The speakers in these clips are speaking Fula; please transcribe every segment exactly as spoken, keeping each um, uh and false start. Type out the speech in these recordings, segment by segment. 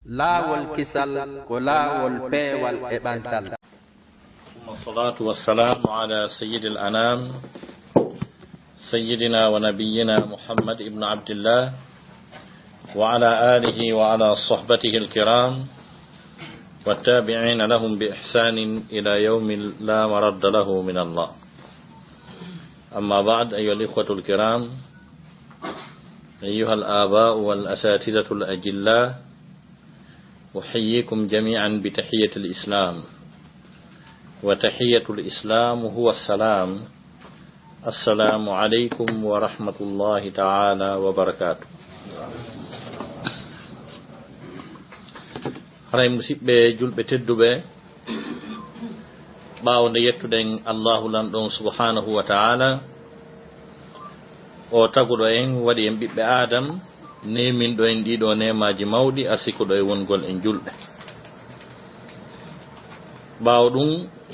Laawol kisal ko laawol peewal e ɓantal. ثم الصلاة والسلام على سيد الأنام سيدنا ونبينا محمد بن عبد الله وعلى آله وعلى صحبته الكرام والتابعين لهم بإحسان إلى يوم لا مرد له من الله. أما بعد، أيها الإخوة الكرام، أيها الآباء والأساتذة الأجلاء، أحييكم جميعا بتحية الإسلام، وتحية الإسلام هو السلام. السلام عليكم ورحمة الله تعالى وبركاته. Haray, musiɓɓe julɓe tedduɓe, ɓaawo nde yettuɗen Allahu Lanɗo on subhanahu wa ta'ala, o taguɗo en, waɗi en ɓiɓɓe Adam, neeminɗo en ɗiɗo neemaaji mawɗi, arsikuɗo e wongol en julɓe. Ɓaawo ɗum,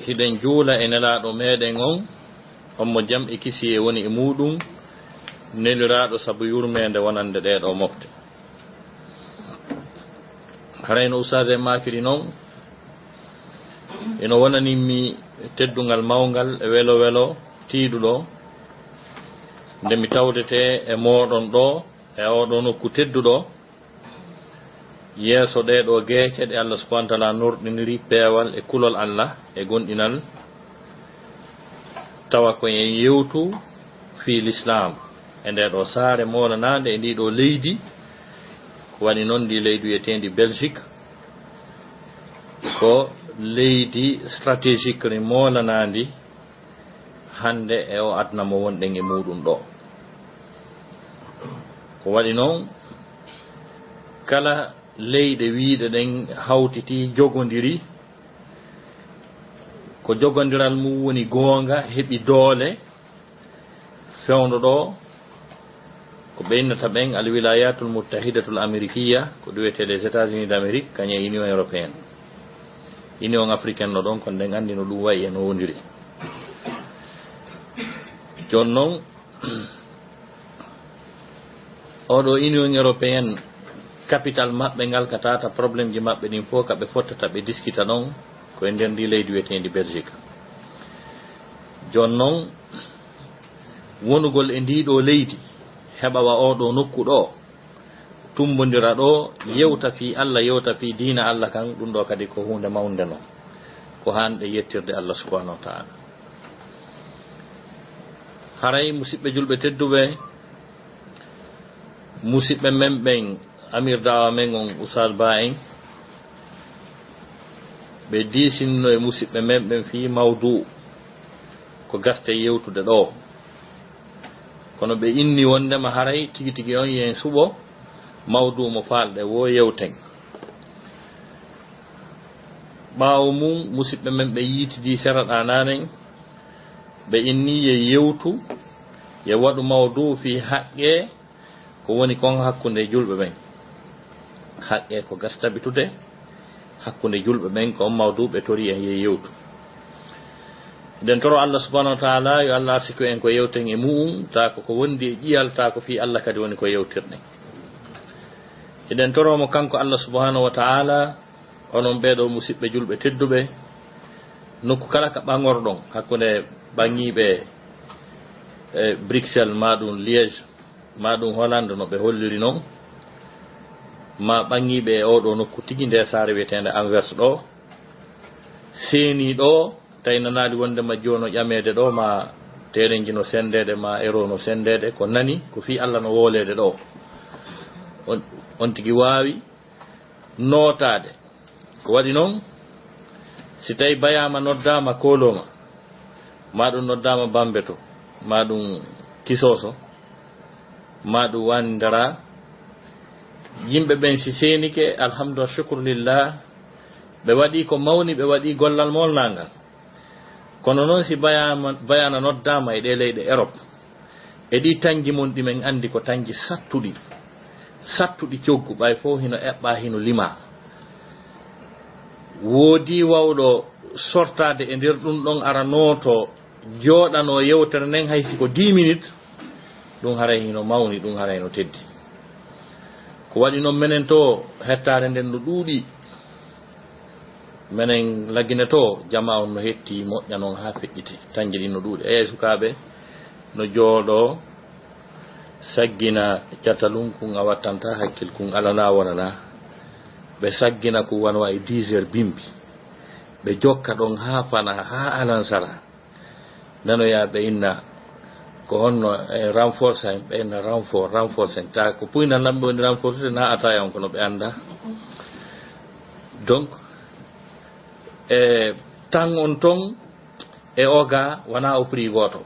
hiɗen juula e Nelaaɗo meɗen on, on mo jam e kisiyee woni e muuɗum, neliraaɗo sabu yurmeende wonande ɗee ɗoo mofte. Haray no Ustaas en maakiri non, ino wonanimmi teddungal mawngal e welo welo tiiɗuɗo, nde mi tawdete e mooɗon ɗoo, e oo ɗoo nokku tedduɗo, yeeso ɗee ɗoo geece ɗe Allah subhanahu wa ta'ala norɗiniri peewal e kulol Allah e gonɗinal, tawa ko en yewtu fii Lislaam e ndee ɗoo saare moolanaande e ndii ɗoo leydi. Ko waɗi non ndii leydi wiyeteendi Belgique, ko leydi stratégique ri moolanaandi hannde e oo aduna mo wonɗen e muuɗum ɗoo. Ko waɗi non, kala leyɗe wiyɗe ɗen hawtiti, jogondiri, ko jogondiral mum woni goonga, heɓi doole, fewndo ɗoo, ko ɓe innata ɓen Al Wilayatul Muttahidatul Amerikiya, ko ɗum wiyetee les États-Unis d'Amérique, kañum e Union Européenne. Union Africaine no ɗon, kono ɗen anndi no ɗum wayi e no wondiri. Jooni non, oo ɗoo Union Européenne, capital maɓɓe ngal ka tata problémeji maɓɓe ɗin fof ka ɓe fottata ɓe diskita ɗon, ko e nder ndii leydi wiyeteendi Belgique. Jooni non, wonugol e ndii ɗoo leydi, heɓa wa oo ɗoo nokku ɗoo, tumbondira ɗoo, yewta fii Allah, yewta fii diina Allah kan, ɗum ɗoo kadi ko huunde mawnde non. Ko haanɗe yettirde Allah subhanahu wa ta'ala. Haray, musiɓɓe julɓe tedduɓe, musiɓɓe men ɓen, Amir Daawa men on, Ustaas Ba en, ɓe diisinno e musiɓɓe men ɓen fii mawduu ko gaste yewtude ɗoo. Kono ɓe inni wonndema haray tigi tigi on yen suɓo mawduu mo faalɗe woo yewten. Ɓaawo mum, musiɓɓe men ɓe yiitidii sera ɗaanaanen, ɓe inni ye yewtu, ye waɗu mawduu fii haqqee ko woni kon hakkunde julɓe ɓen. Haqqee ko gas tabitude hakkunde julɓe ɓen, ko on mawduu ɓe tori en ye yewtu. Eɗen toro Allah subhanahu wa ta'ala yo Allah arsiku en ko yewten e mu'un, taa ko ko wondi e ƴiyal, taa ko fii Allah kadi woni ko yewtirɗen. Eɗen toro mo kanko Allah subhanahu wa ta'ala, onon ɓee ɗoo musiɓɓe julɓe tedduɓe, nokku kala ka ɓaŋorɗon, hakkunde ɓaŋiiɓe e Bruxelles, maa ɗum Liège, maa ɗum Hollande no ɓe holliri non, maa ɓaŋiiɓe e oo ɗoo nokku tigi, ndee saare wiyeteende Anvers ɗoo, seeni ɗoo, tawi nanaali wonde ma jono ƴameede ɗoo, maa terenji no senndeede, maa euro no senndeede, ko nani, ko fii Allah no wooleede ɗoo. On, on tigi waawi nootaade. Ko waɗi non, si tawi bayaama noddaama koolooma, maa ɗum noddaama Bambeto, maa ɗum Kisooso, maa ɗum Waani Ndara, yimɓe ɓen si seenike, alhamdu wa shukru lillah, ɓe waɗii ko mawni, ɓe waɗii gollal moolnaangal. Kono non si bayaama, bayaana noddaama e ɗee leyɗe Europe, e ɗii tanji mon ɗi men anndi ko tanji sattuɗi, sattuɗi coggu, ɓay fof hino eɓɓaa, hino limaa. Woodii wawɗo sortaade e nder ɗum ɗon, ara nooto, jooɗanoo yewtere nden, hay si ko dix minutes, ɗum haray hino mawni, ɗum haray no teddi. Ko Waɗi noon menen to, hettaare nden no ɗuuɗi. Menen Lagine to, jamaa on no hetti moƴƴa noon haa feƴƴiti. Tañji ɗin no ɗuuɗi. Eey, sukaaɓe, no jooɗoo, saggina catalun kun a wattantaa hakkil kun alanaa wonanaa. Ɓe saggina kun wano wayi dix heures bimbi. Ɓe jokka ɗon haa fana, haa alansara. Nanoyaa ɓe inna, ko honno, e, renforcer en, ɓe inna renfor-, renforcer en. Ta ko puynan lamɓe woni renforcer, na ataya on kono ɓe annda. Donc, e, tan on ton e o ga wona o prix gooto.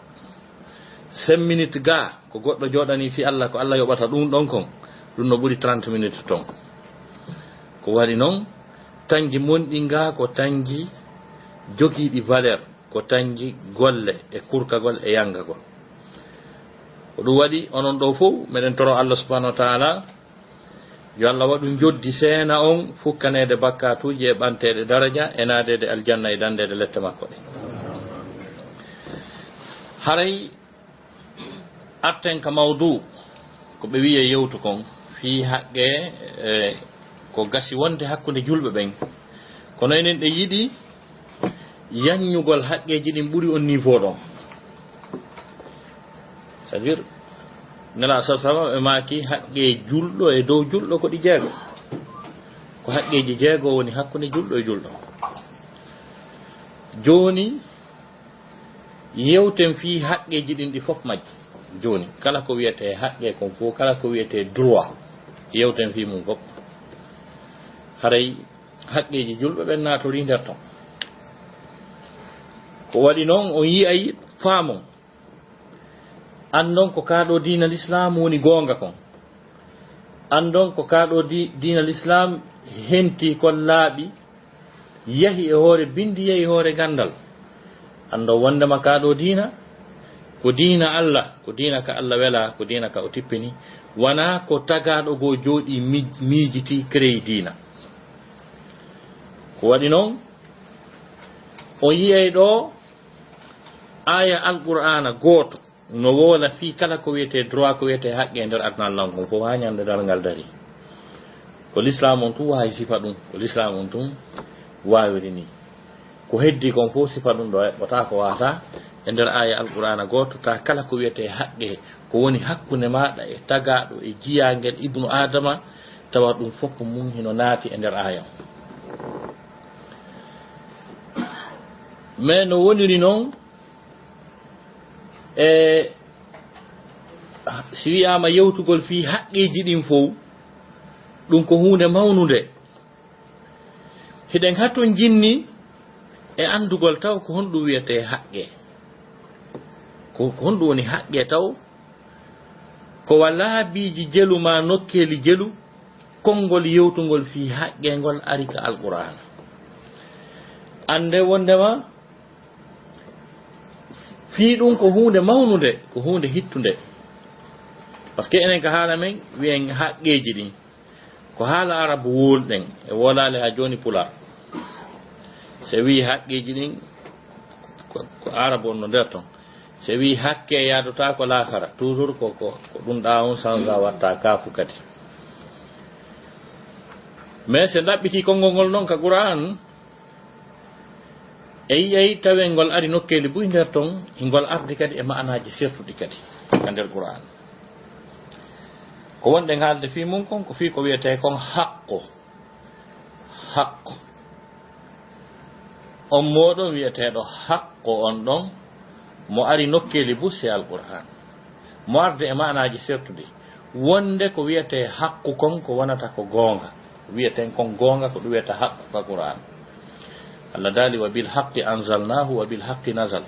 Cinq minutes ga ko goɗɗo jooɗani fi Allah, ko Allah yoɓata ɗum ɗon kon, ɗum no ɓuri trente minutes ton. Ko waɗi noon, tanji monɗi nga ko tanji jogiiɗi valeur. Ko tanji golle e kurkagol e yangagol. Ko ɗum waɗi onon ɗo fof, meɗen toro Allah subhanahu wa ta'ala, yo Allah waɗu njoddi seena on, fukkaneede bakkaatuuji e ɓanteede daraja, e naadeede aljanna e dandeede lette makko ɗe. Haray arten ka mawdu, ko ɓe wi'i e yewtu kon, fii haqqe, e, ko gasi wonde hakkunde julɓe ɓen. Kono enen ɗe yiɗi yanñugol haqqeeji ɗin ɓuri on niveau ɗon. C'est-à-dire, Nela sa sama ɓe maaki haqqe julɗo e dow julɗo ko ɗi jeego. Ko haqqeeji jeego woni hakkunde julɗo e julɗo. Jooni, yewten fii haqqeeji ɗin ɗi fof majji. Jooni, kala ko wiyetee haqqe kon fof, kala ko wiyetee droit, yewten fii mum fof. Haray haqqeeji julɓe ɓen naatorii nder ton. Ko waɗi noon, on yi'ay, faamon. Anndon ko kaa ɗoo diina Lislaam woni goonga kon. Anndon ko kaa ɗoo di-, diina Lislaam henti kon laaɓi, yahi e hoore binndi, yahi e hoore ganndal. Anndon wonndema kaa ɗoo diina, ko diina Allah, ko diina ka Allah welaa, ko diina ka o tippini. Wanaa ko tagaaɗo goo jooɗii mii-, miijitii, créé diina. Ko waɗi noon, on yi'ay ɗoo aaya Alqur'aana gooto no woola fii kala ko wiyetee droit, ko wiyetee haqqe e nder aduna Allah on kon fof, haa ñande darngal darii. Ko Lislaam on tun waawi sifa ɗum, ko Lislaam on tun waawiri nii. Ko heddii kon fof sifa ɗum ɗoo eɓɓotaako, waawataa. E nder aaya Alqur'aana gooto, ta kala ko wiyetee haqqe, ko woni hakkunde maaɗa e tagaaɗo e jiyaangel Ibnu Aadama, tawa ɗum fof mum hino naati e nder aaya on. Mais no woniri noon, e si wiyaama yewtugol fii haqqeeji ɗin fow, ɗum ko huunde mawnunde. Hiɗen haton jinni e anndugol taw ko honɗum wiyetee haqqe. Ko, ko honɗum woni haqqe taw? Ko wa laabiiji jelu maa nokkeeli jelu, konngol yewtungol fii haqqe ngol ari ka Alqur'aana. Annde wonndema fii ɗum ko huunde mawnunde, ko huunde hittunde. Parce que enen ka haala men, wiyen haqqeeji ɗin. Ko haala Arabu wowluɗen, e wowlaali haa jooni Pulaar. Se wii haqqeeji ɗin, ko, ko Arabu on no nder ton. Se wii haqqe yaadotaako laakara, toujours ko, ko, ko ɗum ɗaa on sansa watta kaafu kadi. Mais se ɗaɓɓitii konngol ngol noon ka Qur'aan, e yi'ay tawen ngol ari nokkeeli buy nder ton, ngol ardi kadi e ma'anaaji sertuɗi kadi ka nder Qur'aan. Ko wonɗen haalde fii mum kon, ko fii ko wiyetee kon haqqo. Haqqo. On mooɗon wiyeteeɗo haqqo on ɗon, mo ari nokkeeli bus e Alqur'aan. Mo arde e ma'anaaji sertuɗi. Wonde ko wiyetee haqqu kon ko wonata ko goonga. Wiyeten kon goonga ko ɗum wiyata haqqu ka Qur'aan. Allah daali, "Wa bil haqqi anzalnaahu wa bil haqqi nazal."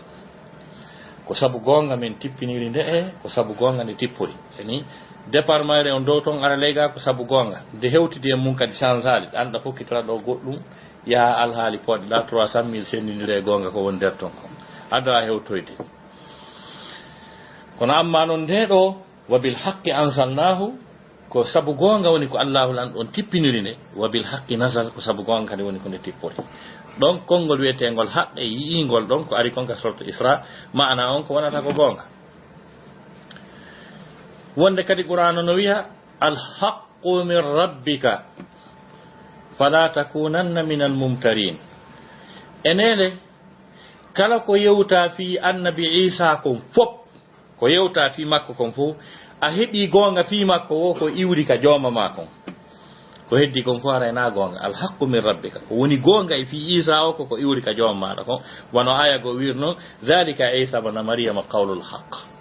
Ko sabu goonga min tippiniri nde e ko sabu goonga nde tippori. Yani, départ mayre on dow ton ara leyga ko sabu goonga. Nde hewtidi e mum kadi sansaali, ɗanɗa fokkitira ɗo goɗɗum, yaha alhaali pooɗe ɗa trois cent mille sendindire e goonga ko woni nder ton kon. Ada hewtoyde. Kono amma non nde ɗo, "Wa bil haqqi anzalnahu", ko sabu goonga woni ko Allahu lan ɗon tippiniri nde, "Wa bil haqqi nazal", ko sabu goonga kadi woni ko nde tippori. Ɗon konngol wiyeteengol haqqe yi'ingol ɗon ko ari kon ka sorto Isra, ma'ana on ko wonata ko goonga. Wonde kadi Qur'aana no wiya, "Al haqq الحق من ربك فلا تكونن من الممترين. Enele, kala ko yewta fii annabi Iisaa kon fof, ko yewta fii makko kon fof, a heɓii goonga fii makko woo ko iwri ka jooma maa kon. Ko heddi kon fof haray naa goonga. Alhaqqu min rabbika. Ko woni goonga e fii Iisaa o ko ko iwri ka jooma maaɗa kon. Wano aaya goo wirnoo, "Zaalika Iisaa bna Maryama qawlul haqq."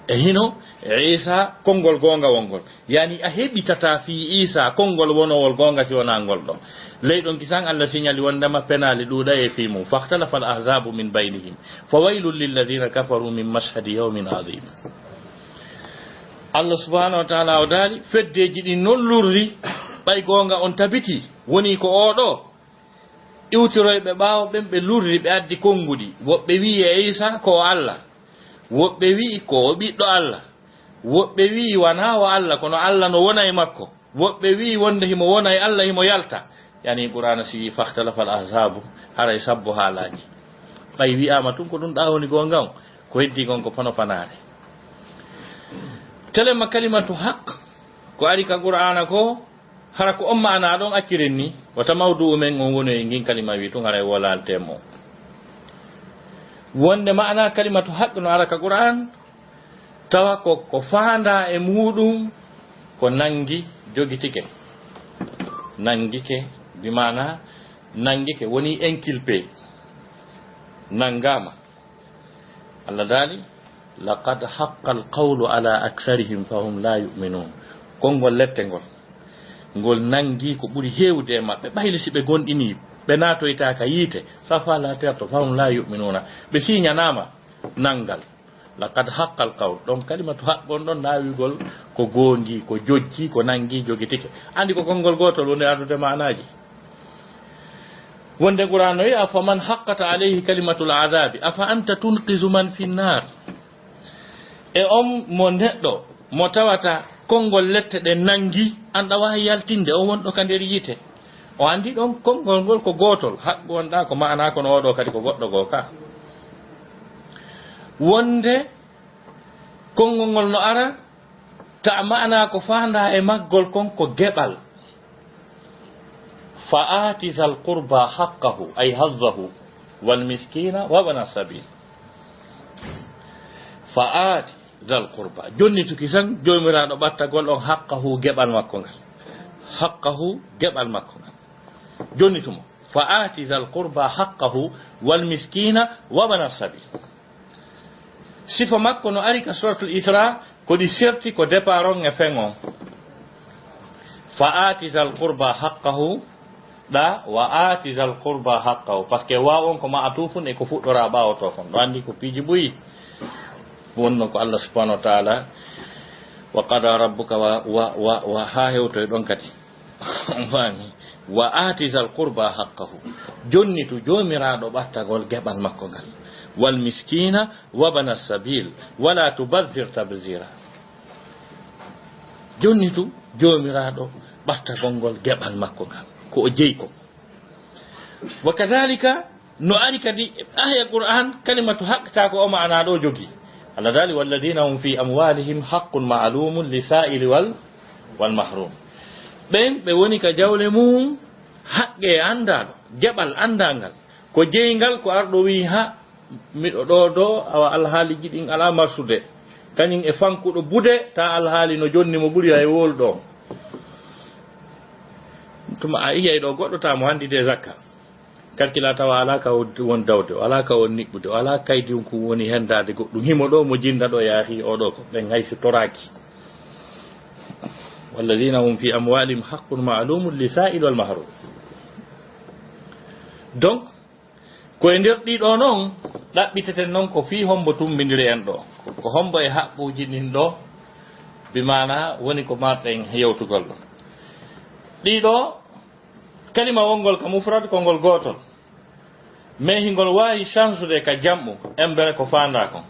E hino Iisaa konngol goonga wonngol. Yani a heɓitataa fii Iisaa konngol wonowol goonga si wonaa ngol ɗoo. Ley ɗon kisan Alla siñali wonndema penaali ɗuuɗay e fii mum. "Faxtalafal ahzaabu min baynihim. Fa waylun lilladiina kafaru min mashhadi yawmin aziim." Alla subhaanahu wa taala o daali, feddeeji ɗin non lurri, ɓay goonga on tabitii, wonii ko oo ɗoo. Iwtiroyɓe ɓaawo ɓen ɓe lurri, ɓe addi konnguɗi. Woɓɓe wi'i e Iisaa ko o Alla. Woɓɓe wi'i ko o ɓiɗɗo Alla. Woɓɓe wi'i wanaa o Alla, kono Alla no wona e makko. Woɓɓe wi'i wonde himo wona e Alla, himo yalta. Yani Qur'aana si wi'i faxtalafal ahzaabu, haray sabbo haalaaji. Ɓay wi'aama tun ko ɗun ɗaa woni goonga on, ko heddi kon ko fano fanaare. Telema kalimatu haq, ko ari ka Qur'aana ko, hara ko on ma'anaa ɗon acciren ni, wata mawdu'u men on woni e ngin kalima wi tun haray wolalte mo. Wonde ma'anaa kalimatu haq no ara ka Qur'aan, tawa ko, ko faandaa e muuɗum, ko nangi, jogitike. Nangike, bi maanaa, nangike, woni inculpé. Nangaama. Alla daali, "Laqad haqqal qawlu ala aktharihim fahum la yu'minun." Konngol lette ngol, ngol nangi ko ɓuri heewde e maɓɓe. Ɓayli si ɓe gomɗinii, ɓe naatoytaaka yiite, safa laaterto, "fahum la yu'minuna." Ɓe siiñanaama nangal. "Laqad haqqal qawl." Ɗon kalimatu haq on ɗon naawigol ko goongi, ko jojji, ko nangi, jogitike. Anndi ko konngol gootol woni ardude maanaaji. Wonde Qur'aan no wi'a, "Afaman haqqat alayhi kalimatul adhabi, afa anta tunqizu man fi nnar." E on mo neɗɗo mo tawata konngol lette ɗen nangi, an ɗa waawi yaltinde on wonɗo ka nder yiite. O anndi ɗon konngol ngol ko gootol, haqqu on ɗaa ko ma'anaa kono oo ɗoo kadi ko goɗɗo goo ka. Wonde konngol ngol no ara, ta ma'anaa ko faandaa e maggol kon ko geɓal. "Fa aati zal qurba haqqahu", ay hazzahu, "wal miskina wa bana sabil." "Fa aati zal qurba." Jonnituki tan Joomiraaɗo ɓattagol on haqqahu geɓal makko ngal. Haqqahu geɓal makko ngal. Jonnitu mo. "Fa aati zal qurba haqqahu wal miskina wa bana sabil." Sifa makko no ari ka Suratul Isra, ko ɗi serti ko départ on e fen on. "Fa aati zal qurba haqqahu", ɗa, "wa aati zal qurba haqqahu", parce que waaw on ko ma'atufun e ko fuɗɗoraa ɓaawo to kon. Ɗo anndi ko piiji buyi. Wonno ko Allah subhanahu wa ta'ala, "Wa qada rabbuka" wa, wa, wa, wa, haa hewtoy ɗon kadi. On faami? "Wa aati zal qurba haqqahu." Jonnitu Joomiraaɗo ɓattagol geɓal makko ngal. "Wal miskina wa bana sabil, wala tubazzir tabzira." Jonnitu Joomiraaɗo ɓattagol ngol geɓal makko ngal. Ko o jeyi kon. Wa kadhalika, no ari kadi, aya Qur'an, kalimatu haqq ta ko o ma'ana ɗo jogi. Allah daali, "Walladhina hum fi amwalihim haqqun ma'lumun lisa'ili wal, wal mahrum." Ɓen ɓe woni ka jawle mum, haqqe e anndaɗo, geɓal anndangal. Ko jeyngal, ko arɗo wi'i, "Ha, miɗo ɗo do, awa alhaaliji ɗin ala marsude." Kañum e fankuɗo bude, ta alhaali no jonni mo ɓuri hay wol ɗo. Tuma a iyay ɗo goɗɗo ta mo handi de zakka. Kalkila tawa alaa ka won dawde, o alaa ka won niɓɓude, o alaa kaydi on ko woni hendaade goɗɗum. Himo ɗo mo jinda ɗo yaahi o ɗo ko ɓen hay si toraaki. "Walladhina hum fi amwalihim haqqun ma'lumun lisa'il wal mahrum." Donc, ko e nder ɗiɗo non, ɗaɓɓiteten non ko fii hombo tumbindiri en ɗo. Ko hombo e haɓɓuji ɗin ɗo, bi maana woni ko marɗen yewtugol ɗo. Ɗiɗo, kalima wongol ka mufrad ko ngol gootol. Mais hingol waawi chansude ka jam'u, embere ko faandaa kon.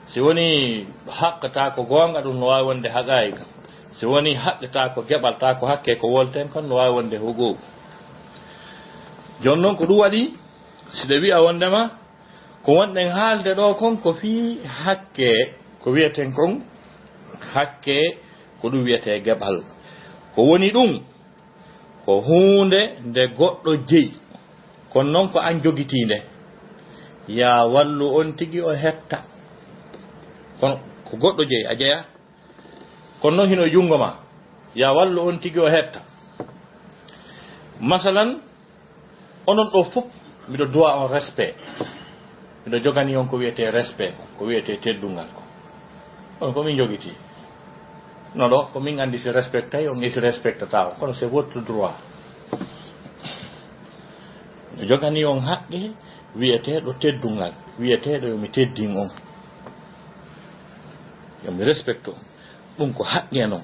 Si woni haqqata ko goonga, ɗum no waawi wonde haqaa'iqa. Si woni haqqata ko geɓal, ta ko hakke ko wolten kon, no waawi wonde huquuq. Jooni non ko ɗum waɗi, si ɓe wi'a wondema, ko wonɗen haalde ɗo kon ko fii hakke, ko wi'eten kon hakke Ko ɗum wiyetee geɓal. Ko woni ɗum? Ko huunde nde goɗɗo jeyi. Kono noon ko aan jogitii nde. Yaa wallu on tigi o hetta. Kono ko goɗɗo jeyi, a jeyaa. Kono noon hino e junngo ma. Yaa wallu on tigi o hetta. Masalan, onon ɗo fof, miɗo duwa on respect. Miɗo jogani on ko wiyetee respect ko, ko wiyetee teddungal ko. On ko min jogitii. No ɗo, ko min anndi si respectay on e si respectata on. Kono c'est votre droit. Miɗo jogani on haqqe wiyeteeɗo teddungal, wiyeteeɗo yo mi teddin on. Yo mi respecte on. Ɗum ko haqqe non.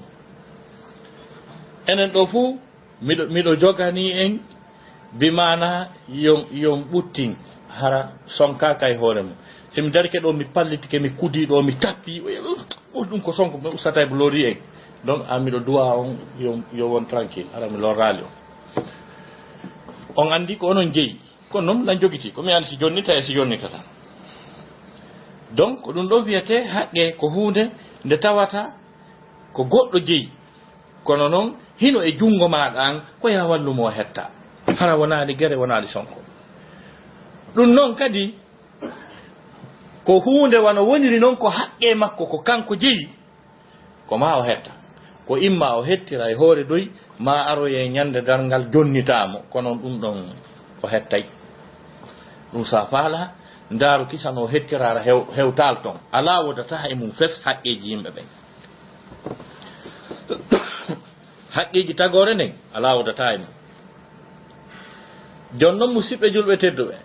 Enen ɗo fof, miɗo, miɗo jogani en, bi maana yon, yon ɓuttin, hara sonkaaka e hoore mum. Si mi darike ɗo, mi pallitike, mi kudii ɗo, mi tappii, o, ɗum ko sonko, mi ustata e lori en. Donc, a miɗo duwa on, yo, yo won tranquille, hara mi lorraali on. On anndi ko onon jeyi. Kono noon lan jogitii, ko mi anndi si jonnita e si jonnitata. Donc, ko ɗum ɗo wiyetee haqqe, ko huunde nde tawata ko goɗɗo jeyi. Kono noon, hino e junngo maaɗa an, ko yaa wallu mo o hetta. Hara wonaali gere, wonaali sonko. Ɗum noon kadi, ko huunde wano woniri noon ko haqqe makko, ko kanko jeyi, ko maa o hetta. Ko imma o hettira e hoore doy, maa aroye ñande darngal jonnitaa mo. Kono ɗum ɗon o hettay. Ɗum sa faala, ndaaru kisa no hettiraara hew-, hewtaal ton. Alaa wodata e mum fes haqqeeji yimɓe ɓen. Haqqeeji tagoore nden, alaa wodata e mum. Jon non, musiɓɓe julɓe tedduɓe,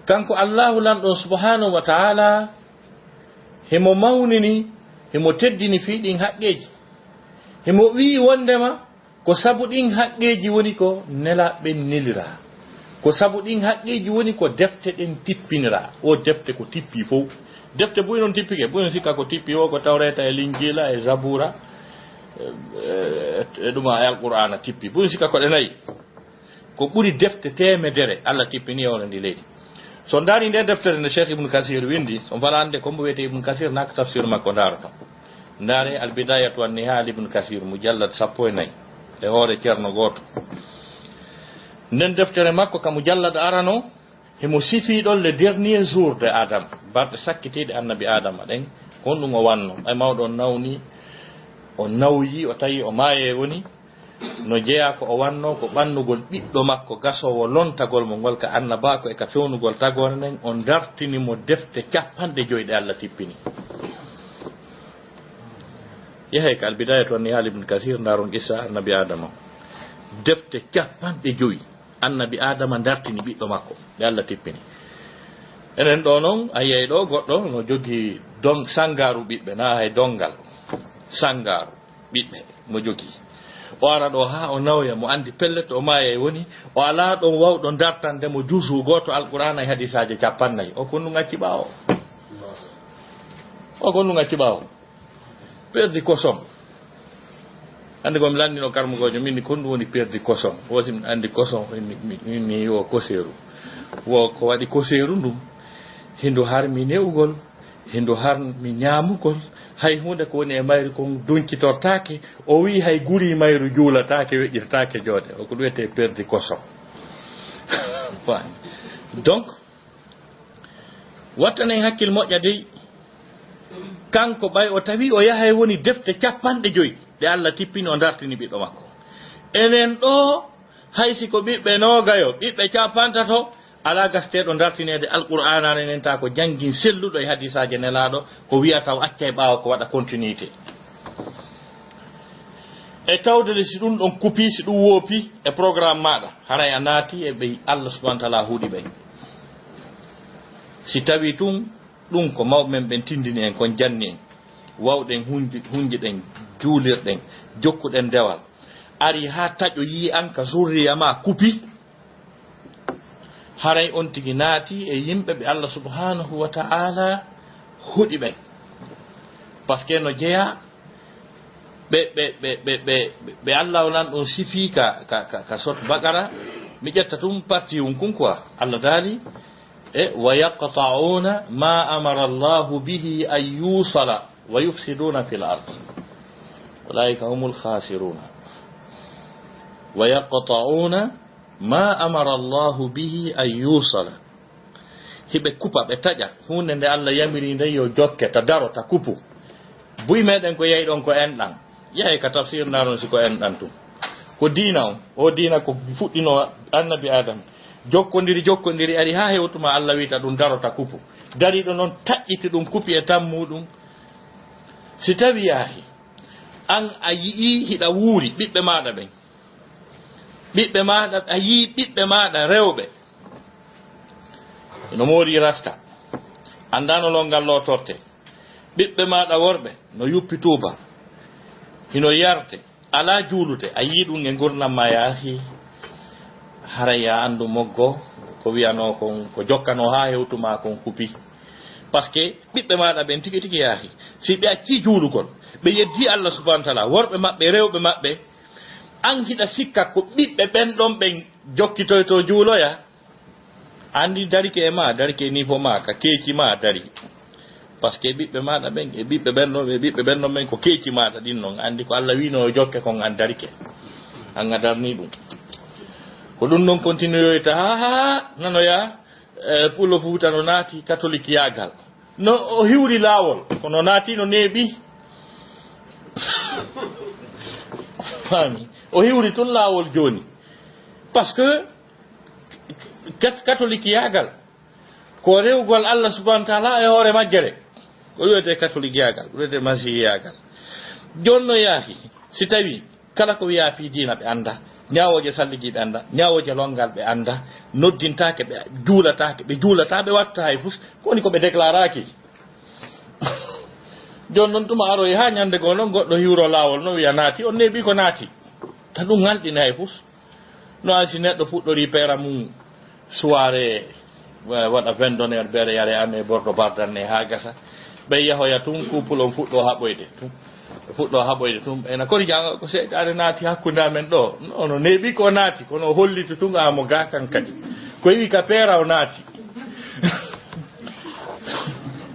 kanko Allaahu Lanɗo subhaanahu wa ta'ala, himo mawnini, himo teddini fii ɗin haqqeeji. Himo wi'i wondema ko sabu ɗin haqqeeji woni ko nelaaɓe ɓen neliraa. Ko sabu ɗin haqqeeji woni ko defte ɗen tippiniraa. O defte ko tippi fow. Defte buy non tippike, buy non sikka ko tippi o ko Tawreeta e Linjiila e Zabuura, e, e, e ɗuma e Alqur'aana tippi. Buy non sikka ko ɗe nayi. Ko ɓuri defte teemedere Alla tippini e hoore ndi leydi. So on ndaari nde deftere nde Cheikh Ibn Kasir windi, so on fala annde ko mbo wiyetee Ibn Kasir, naa ko tafsir makko ndaaroton. Ndaare Al Bidayatu wan Nihaya Ibn Kasir, mujallad sappo e nayi, e hoore ceerno gooto. Nden deftere makko ka mujallad arano, himo sifii ɗon le dernier jour de Adam, balɗe sakkitiiɗe annabi Adama ɗen, ko honɗum o wanno. Ɓay mawɗo on nawni, o nawyi, o tawi o maayay woni, no jeyaa ko o wanno ko ɓannugol ɓiɗɗo makko gasoowo lontagol mo ngol ka annabaaku e ka fewnugol tagoore nden, o dartini mo defte cappanɗe joy ɗe Alla tippini. Yehee ka Al Bidayatu wan Nihaya Ibn Kasir, ndaaron qissa annabi Adama. Defte cappanɗe joy annabi Adama dartini ɓiɗɗo makko, ɗe Alla tippini. Enen ɗo non, a yiyay ɗo goɗɗo no jogi don-, sangaaru ɓiɓɓe, na hay dongal. Sangaaru ɓiɓɓe mo jogi. O ara ɗo haa o nawya, mo anndi pellet, o maaya e woni, o alaa ɗon wawɗo dartande mo juzu gooto Alqur'aana e hadiisaaje cappannayi. O ko ɗum acci ɓaawo. O ko ɗum acci ɓaawo. Perdi kosom. Anndi ko mi lanndino karmugoojo, min ni ko ɗum woni perdi kosom. Woti mi anndi kosom, min, min, min, min yo koseeru. Wo ko waɗi koseeru ndum, hindu harmi ne'ugol, hindu harmi ñaamugol, hay huunde ko woni e mayru kon dunkitortaake. O wi'i hay guri mayru juulataake, weƴƴirtaake joode. O ko ɗum wiyetee perdi kosom. Fani. Donc, wattanen hakkil moƴƴa dey. Kanko ɓay o tawi o yahay woni defte cappanɗe joy ɗe Alla tippini o dartini ɓiɗɗo makko. Enen ɗo, hay si ko ɓiɓɓe noogayo, ɓiɓɓe cappantato, alaa gasteeɗo dartineede Alqur'aana enen ta ko janngin selluɗo e hadiisaaje Nelaaɗo, ko wi'ata o accay ɓaawo ko waɗa continuité. E tawde le si ɗum ɗon kupi, si ɗum woopi e programme maaɗa, haray a naati e ɓey Alla subhanahu wa ta'ala huɗi ɓey. Si tawi tun ɗum ko mawɓe men ɓen tindini en, kon janni en, wawɗen hunji-, hunjiɗen, juulirɗen, jokkuɗen dewal, ari haa taƴo yii an ka zurriya ma kupi, haray on tigi naati e yimɓe ɓe Allah subhanahu wa ta'ala huɗi ɓen. Parce que no jeyaa ɓe, ɓe, ɓe, ɓe, ɓe, ɓe Allah o lan ɗon sifii ka, ka, ka, ka Sot Baqara, mi ƴetta tum parti un kun quoi. Allah daali, e, "Wa yaqta'una ma amara Allahu bihi an yusala." ويفسدون في الأرض أولئك هم الخاسرون ويقطعون ما أمر الله به أن يوصل. Hiɓe kupa, ɓe taƴa huunde nde Allah yamiri nde yo jokke, ta daro, ta kupu. Buy meɗen ko yahi ɗon ko enɗan. Yahay ka tafsir, ndaaron si ko enɗan tun. Ko diina on, o diina ko fuɗɗino annabi Adam. Jokkondiri, jokkondiri, ari haa hewtuma Allah wiita ɗum daro, ta kupu. Dariɗo non taƴƴiti ɗum, kupi e tammuɗum. Si tawi yaahi, an a yi'i hiɗa wuuri, ɓiɓɓe maaɗa ɓen. Ɓiɓɓe maaɗa, a yi'i ɓiɓɓe maaɗa rewɓe. Hino moori rasta. Anndano lo ngal lootorte. Ɓiɓɓe maaɗa worɓe no yuppi tuuba. Hino yarte. Alaa juulude. A yi'i ɗum e ngurndan ma yaahi. Haray ya anndu moggo ko wi'anoo kon, ko jokkanoo haa hewtu ma kon kupi. Parce que ɓiɓɓe maaɗa ɓen tigi tigi yaahi. Si ɓe accii juulugol, ɓe yeddii Allah subhanahu wa ta'ala, worɓe maɓɓe, rewɓe maɓɓe, an hiɗa sikka ko ɓiɓɓe ɓen ɗon ɓen jokkitoytoo juuloya? Anndi darike e ma, darike e niveau ma, ka keeci ma dari. Parce que ɓiɓɓe maaɗa ɓen, e ɓiɓɓe ɓen ɗon, e ɓiɓɓe ɓen ɗon ɓen ko keeci maaɗa ɗin non. Anndi ko Allah wi'no yo jokke kon an darike. An a darni ɗum. Ko ɗum non continuoyoyta, haa, haa, nanoya, eh, Pulo Fuuta no naati katolikiyaagal. No o hiwri laawol, kono naati no neeɓi. Faami? O hiwri tun laawol jooni. Parce que kat-, katolikiyaagal, ko rewgol Allah subhanahu wa ta'ala e hoore majjere. Ko wiyetee katolikiyaagal, ko wiyetee masihiyaagal. Jooni no yaahi, si tawi kala ko wiyaa fii diina ɓe annda, ñaawooje salligi ɓe annda, ñaawooje longal ɓe annda, noddintaake, ɓe juulataake, ɓe juulataa, ɓe wattataa hay fus, ko woni ko ɓe déclaraaki. Jooni non tuma aroy haa ñande goo non goɗɗo hiwro laawol non wiya naati, on neeɓi ko naati. Ta ɗum ŋalɗini hay fus. No an si neɗɗo fuɗɗorii peera mum soirée, wa-, waɗa vingt donneur beere yare ame bordo bardan ne haa gasa. Ɓe yahoya tun, couple on fuɗɗo haɓoyde tun. Ɓe fuɗɗo haɓoyde tun. Ɓe na kori janga ko seytaane naati hakkunde amen ɗo. No, no neeɓi ko naati, kono o holliti tun a mo ga kan kadi. Ko iwi ka peera o naati.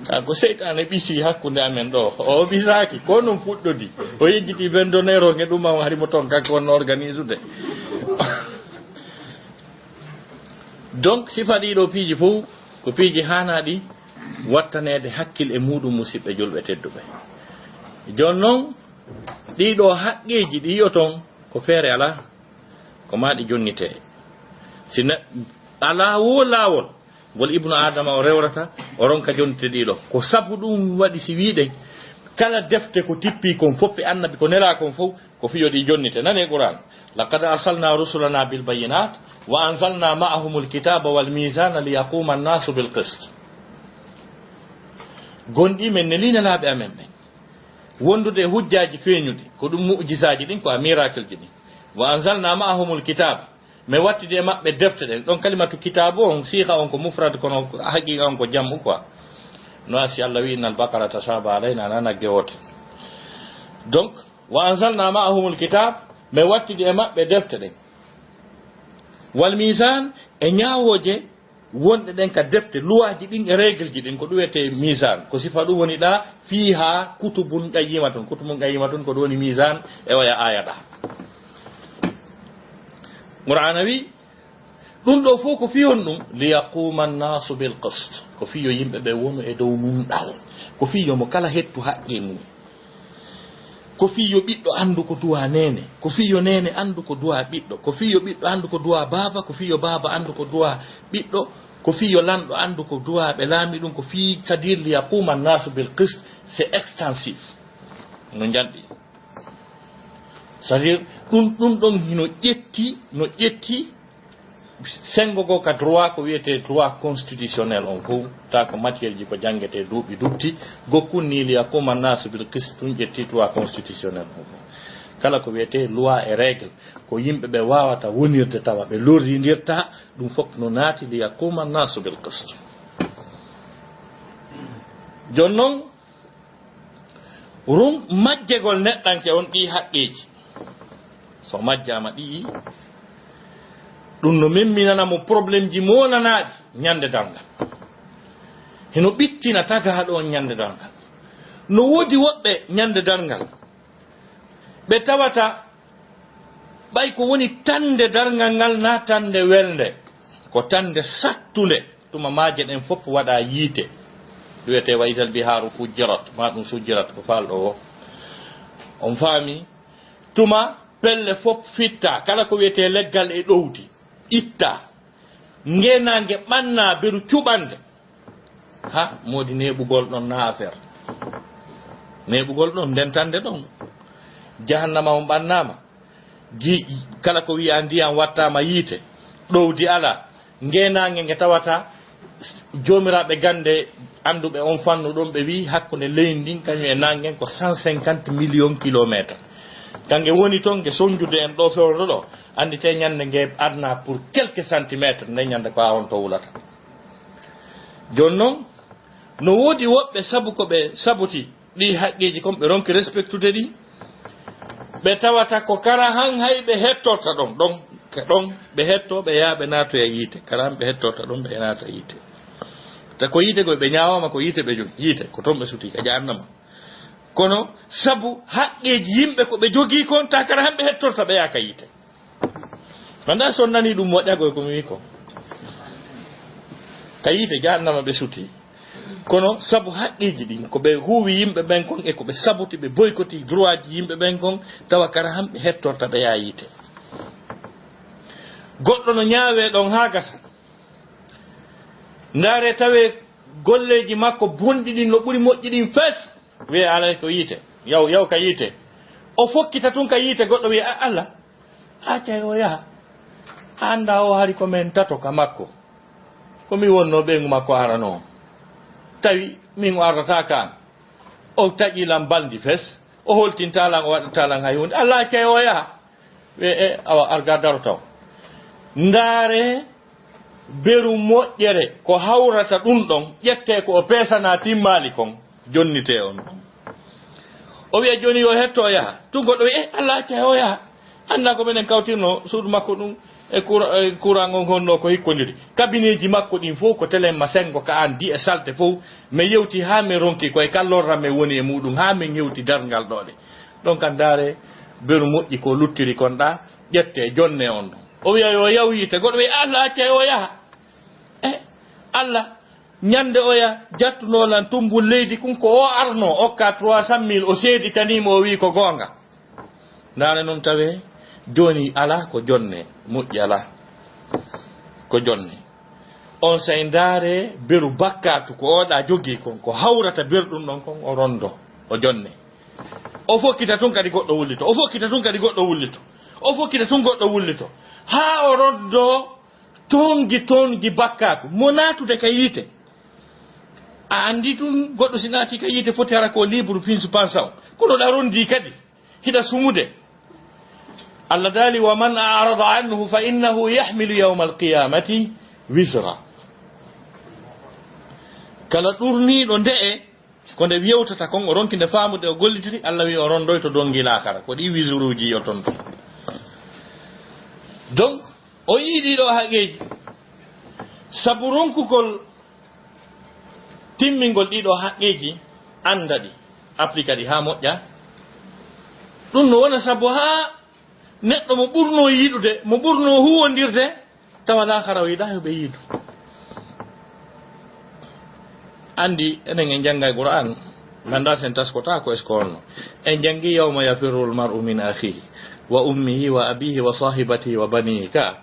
Ka ko seytaane ɓisi hakkunde amen ɗo. O ɓisaaki, ko non fuɗɗodi. O yejjiti vingt donneur o nge ɗum on hari mo ton kanko wonno organisude. Donc, sifa ɗiɗo piiji fof ko piiji haanaaɗi wattaneede hakkil e muuɗum, musidɓe julɓe tedduɓe. Jooni noon, ɗiɗo haqqeeji ɗi yi'oton ko feere alaa, ko maa ɗi jonnitee. Si ne-, alaa woo laawol ngol Ibnu Aadama o rewrata, o ronka jonnitde ɗiɗo. Ko sabu ɗum waɗi si wi'ɗen, kala defte ko tippii kon fof e annabi ko nelaa kon fof, ko fiyo ɗi jonnite. Nane Qur'an. "Laqad arsalna rusulana bil bayyinat wa anzalna ma'ahumul kitaba wal mizana liyaquma an-nasu bil qist." Gonɗi men neli nelaaɓe amen ɓen. Wondude e hujjaaji feeñuɗi, ko ɗum mu'jizaaji ɗin, ko a miracle ji ɗin. "Wa anzalna ma'ahumul kitab." Mi wattidi e maɓɓe defte ɗen. Ɗon kalimatu kitaabu on, siiha on ko mufrad, kono haqiqa on ko jam'u quoi. No asi Allah wi, "Innal baqara tashaba alayna," na nagge woote. Donc, "Wa anzalna ma'ahumul kitab," mi wattidi e maɓɓe defte ɗen. "Wal mizan," e ñaawooje wonɗe ɗen ka defte, luwaaji ɗin e règle ji ɗin, ko ɗum wiyetee mizan. Ko sifa ɗum woni ɗa, "Fiha kutubun qayyimatun." Kutubun qayyimatun ko ɗum woni mizan e oya aya ɗa. Qur'ana wi, ɗum ɗo fof ko fiyon ɗum, "Liyaquma an-nasu bil qist." Ko fiyo yimɓe ɓe wonu e dow nunɗal. Ko fiyo mo kala hettu haqqe mum. Ko fiyo ɓiɗɗo anndu ko duwa neene. Ko fiyo neene anndu ko duwa ɓiɗɗo. Ko fiyo ɓiɗɗo anndu ko duwa baaba. Ko fiyo baaba anndu ko duwa ɓiɗɗo. Ko fiyo lanɗo anndu ko duwa ɓe laami ɗum. Ko fii, c'est-à-dire, "Liyaquma an-nasu bil qist", c'est extensif. No njanɗi. C'est-à-dire, ɗum, ɗum ɗon hino ƴetti, no ƴetti senngo goo ka droit, ko wiyetee droit constitutionnel on fof, ta ko matière ji ko janngetee duuɓi dutti, gokkun ni "Liyaquma an-nasu bil qist", ɗum ƴetti droit constitutionnel on fof. Kala ko wiyetee loi et règle, ko yimɓe ɓe waawata wonirde tawa ɓe lorrindirta, ɗum fof no naati "Liyaquma an-nasu bil qist." Jooni noon, Run-, majjegol neɗɗanke on ɗii haqqeeji. So majjaama ɗii, ɗum no memminana mo problème ji moonanaaɗi ñande darngal. Hino ɓittina tagaaɗo on ñande darngal. No woodi woɓɓe ñande darngal, ɓe tawata ɓay ko woni tande darngal ngal na tande welnde, ko tande sattunde. Tuma maaje ɗen fof waɗa yiite, ɗum wiyetee wa idal bihaaru fujjirat, ma ɗum sujjirat ko faalɗo o. On faami? Tuma pelle fof fitta, kala ko wiyetee leggal e ɗowdi itta, ngeenaange ɓanna beru cuɓande. Ha, moodi neeɓugol ɗon na affaire. Neeɓugol ɗon, ndentande ɗon. Jahannama on ɓannaama. Gi-, kala ko wiya ndiyam wattaama yiite, ɗowdi alaa. Ngeenaange nge tawata joomiraaɓe gannde annduɓe on fannu ɗon, ɓe wi'i hakkunde leydi ndin kañum e naange ngen ko cent cinquante millions kilomètres. Ka nge woni ton, nge sonjude en ɗo fewndo ɗo, annditee ñande nge adna pour quelques centimètres, nden ñande ko haa on to wulata. Jooni non, no woodi woɓɓe sabu ko ɓe sabuti ɗi haqqeeji kon, ɓe ronki respectude ɗi, ɓe tawata ko kara han hay ɓe hettorta ɗon, ɗon, ka ɗon ɓe hetto, ɓe yaha ɓe naatoya yiite, kara han ɓe hettorta ɗon ɓe naata yiite. Ta ko yiite koy ɓe ñaawama, ko yiite ɓe jogi, yiite ko ton ɓe suti ka jahannama. Kono sabu haqqeeji yimɓe ko ɓe jogii kon, ta kara han ɓe hettorta ɓe yaha ka yiite. Wanda so nani ɗum moƴƴa koy ko mi wi ko. Ka yiite jahannama ɓe suti. Kono sabu haqqeeji ɗin, ko ɓe huuwi yimɓe ɓen kon e ko ɓe sabuti, ɓe boykoti droitji yimɓe ɓen kon, tawa kara han ɓe hettorta ɓe yaa yiite. Goɗɗo no ñaawee ɗon haa gasa. Ndaare tawee golleeji makko bonɗi ɗin no ɓuri moƴƴi ɗin fes. Wiye alay ko yiite. Yaw, yaw ka yiite. O fokkita tun ka yiite, goɗɗo wiye, "A-, Allah, accay o yaha. A anndaa o hari ko men tato ka makko. Ko mi wonnoo ɓeyngu makko arano on. Tawi min o ardata ka an." O taƴi lan balndi fes. O holtinta lan, o waɗata lan hay huunde. Allah accay o yaha. Wiye, "E, awa, arga daro taw." Ndaare beru moƴƴere ko hawrata ɗum ɗon, ƴettee ko o peesanaa timmaali kon, jonnitee on ɗon. O wiya jooni yo hetto o yaha. Tun goɗɗo wiya, "Eh, Allah accay o yaha. Anndaa ko minen kawtirno suudu makko ɗum e courant, e courant ngon honno ko hikkondirii. Kabineeji makko ɗin fof ko telen ma senngo ka an di e salte fof. Mi yewti haa mi ronki koye ka lorra mi woni e muɗum haa min hewti darngal ɗo de." Ɗon kan ndaare beru moƴƴi ko luttiri kon ɗa, ƴettee, jonnee on ɗon. O wiya yo yaw yiite, goɗɗo wiya, "Allah accay o yaha." E Allah, ñande oya jattunoo lan tummbul leydi kun ko o arno okka trois cent mille, o seeditanii mo, o wi'i ko goonga. Ndaare non tawee jooni alaa ko jonne, moƴƴi alaa ko jonne. On say ndaare beru bakkaatu ko oɗa jogii kon, ko hawrata berɗum ɗon kon, o rondo, o jonne. O fokkita tun kadi goɗɗo wullito, o fokkita tun kadi goɗɗo wullito, o fokkita tun goɗɗo wullito. Haa o rondo tongi, tongi bakkaatu, mo naatude ka yiite. A anndi tun goɗɗo si naati ka yiite foti hara ko libre fin suspension. Kono ɗa rondi kadi, hiɗa sumude. Allah daali, "Wa man a'rada anhu fa innahu yahmilu yawmal qiyamati wizra." Kala ɗurniiɗo nde'e, ko nde yewtata kon, o ronki nde faamude, o gollitiri, Allah wi o rondoyto dongi laakara. Ko ɗi wizruuji o tonto. Donc, o yii ɗiɗo haqqeeji. Sabu ronkugol timmingol ɗiɗo haqqeeji, annda ɗi, applika ɗi haa moƴƴa. Ɗum no wona sabu haa neɗɗo mo ɓurnoo yiɗude, mo ɓurnoo huwondirde, tawa laakara o yiɗaa yo ɓe yiidu. Anndi, enen en jannga e Qur'an, mi anndaa sen taskota ko est-ce que holno. En janngi, "Yawma yafirrul mar'u min akhihi, wa ummihi, wa abihi, wa sahibatihi, wa banihi." Ka.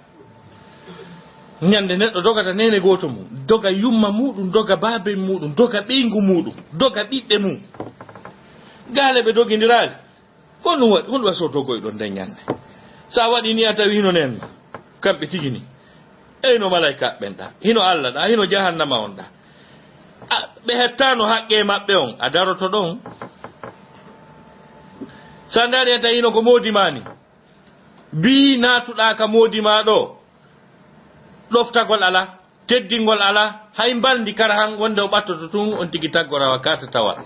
Ñande neɗɗo dogata neene gooto mum, doga yumma muɗum, doga baaben muɗum, doga ɓeyngu muɗum, doga ɓiɓɓe mum. Gaale ɓe dogindiraali. Ko ɗum waɗi, honɗum waɗi so dogoyɗon nden ñande? So a waɗi ni, a tawi hino nen kamɓe tigi ni. Eyno malaika ɓen ɗa, hino Allah ɗa, hino jahannama on ɗa. A, ɓe hettano haqqe maɓɓe on, a daroto ɗon. Sa ndaari a tawi hino ko moodi ma ni. Bi naatuɗa ka moodi ma ɗo. Ɗoftagol ala. Teddingol alaa, hay mbalndi kara han wonde o ɓattoto tun, on tigi taggora wa kaata tawa.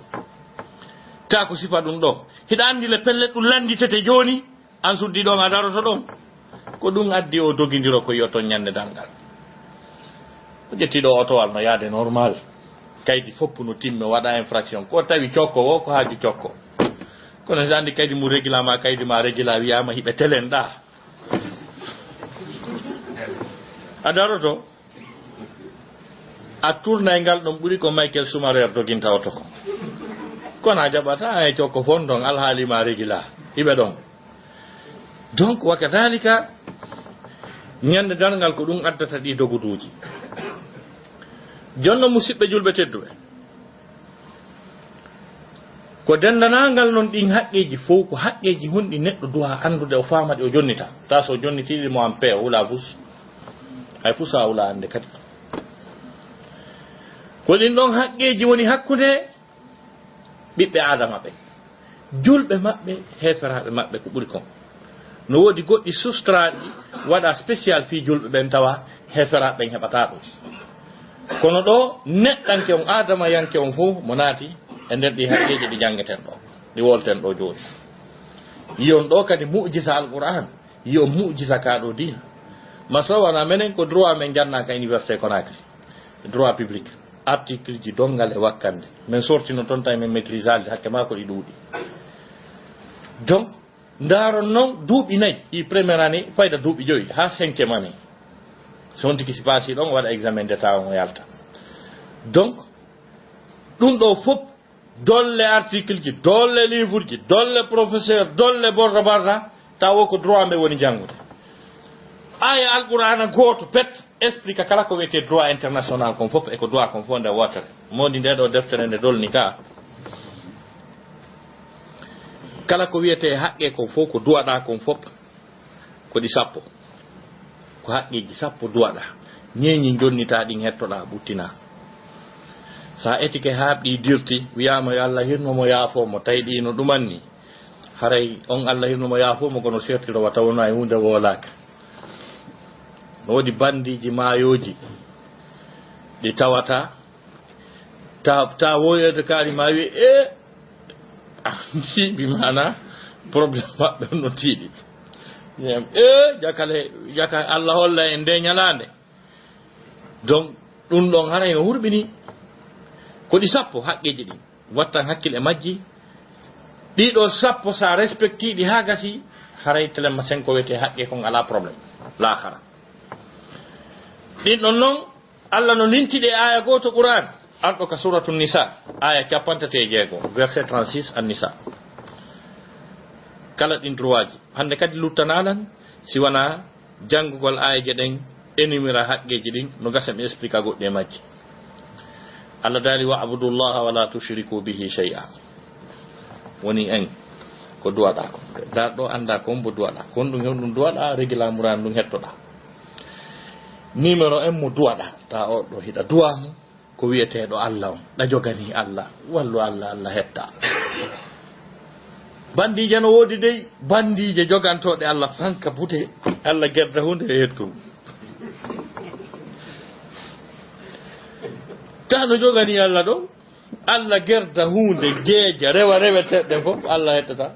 Ta ko sifa ɗum ɗo. Hiɗa anndi le pellet ɗum lannditete jooni, an suddi ɗon a daroto ɗon. Ko ɗum addi o dogindiro ko yo ton ñande darngal. O ƴetti ɗo otowal no yaade normal. Kaydi fof no timmi, waɗa infraction. Ko tawi cokko o, ko haaju cokko. Kono si anndi kaydi mum régula ma, kaydi ma régula, wiyama hiɓe telen ɗa. A daroto, a tourna e ngal ɗon ɓuri ko Michael Schumacher doginta oto ko. Kono a jaɓata, a e cokko fof ɗon, alhaali ma régula. Hiɓe ɗon. Donc, wa kadhalika, ñande darngal ko ɗum addata ɗi doguduuji. Jonno, musidɓe julɓe tedduɓe, ko denndanangal noon ɗin haqqeeji fof, ko haqqeeji honɗi neɗɗo duwa anndude, o faama ɗi, o jonnita. Ta so jonnitiiɗi mo an pe, o wula bus. Hay fuu so a wula annde kadi. Ko ɗin ɗon haqqeeji woni hakkunde ɓiɓɓe Aadama ɓen. Julɓe maɓɓe, heeferaaɓe maɓɓe, ko ɓuri kon. No woodi goɗɗi sustraaɗi, waɗa spécial fii julɓe ɓen, tawa heeferaaɓe ɓen heɓataa ɗum. Kono ɗo, neɗɗanke on, aadamayanke on fof, mo naati e nder ɗi haqqeeji ɗi janngetee ɗo, ɗi wolten ɗo jooni. Yiyon ɗo kadi mu'jiza Alqur'aan, yiyon mu'jiza kaa ɗo diina. Masalan, menen ko droit men jannaa ka Université Conakry, droit public. Article ji donngal e wakkannde. Men sortino toon tawi men maîtrisali, hakke maa ko ɗi ɗuuɗi. Donc, ndaaron noon duuɓi nayi, ɗi première année, fayda duuɓi joyi, haa cinquième année. So on tigi si paasi ɗon, waɗa examen d'état on, o yalta. Donc, ɗum ɗo fof, dolle article ji, dolle livre ji, dolle professeur, dolle borda barda, tawa ko droit mbe woni janngude. Aya Alqur'aana gooto pet explique kala ko wiyetee droit international kon fof e ko droit kon fof nde wootere. Mawdi nde ɗo deftere nde dolni ka. Kala ko wiyetee haqqe kon fof, ko duwaɗaa kon fof, ko ɗi sappo. Ko haqqeeji sappo duwaɗaa. Ñeeñi jonnitaa ɗin, hettoɗaa, ɓuttinaa. Sa etike haa ɗi dirti, wiyaama yo Allah hirno mo, yaafoo mo, tawi ɗi no ɗumanni. Haray on Allah hirno mo, yaafoo mo, kono sertiro wa taw no hay huunde woolaaka. No woodi bandiiji maayooji ɗi tawata, ta, ta woyoyde kaari ma wi, e, ah, bi maana problème maɓɓe no tiiɗi. E, jakale, jaka Allah holla en nde ñalaande. Donc, ɗum ɗon haray no hurɓini. Ko ɗi sappo haqqeeji ɗin. Wattan hakkil e majji. Ɗiɗo sappo sa respecti ɗi haa gasi, haray telemma sen ko wiyetee haqqe kon alaa problème. Laakhara. Ɗin ɗon non, Allah no linti ɗe aya gooto Qur'an, arɗo ka Suratu Nisa, aya cappantate e jeego, verset trente-six An-Nisa. Kala ɗin droitji. Hannde kadi luttanalan, si wanaa janngugol aayeeje ɗen, enimira haqqeeji ɗin, no gasa mi explique goɗɗi e majji. Allah daali, "Wa'budu Allaha wa la tushriku bihi shay'a." Woni en, ko duwaɗaa ko. Ndaa ɗo anndaa ko mbo duwaɗaa. Ko honɗum, honɗum duwaɗaa, regi laamuraani ɗum hettoɗaa. Numéro un mo duwaɗaa, ta o ɗo hiɗa duwaa mo, ko wiyeteeɗo Allah on, ɗa joganii Allah, wallu Allah, Allah hetta. Bandiije no woodi dey, bandiije jogantooɗe Allah fanka bute, Allah gerda huunde e hettu. Ta no joganii Allah ɗo, Allah gerda huunde, jeeja, rewa reweteeɗe fof, Allah hettata.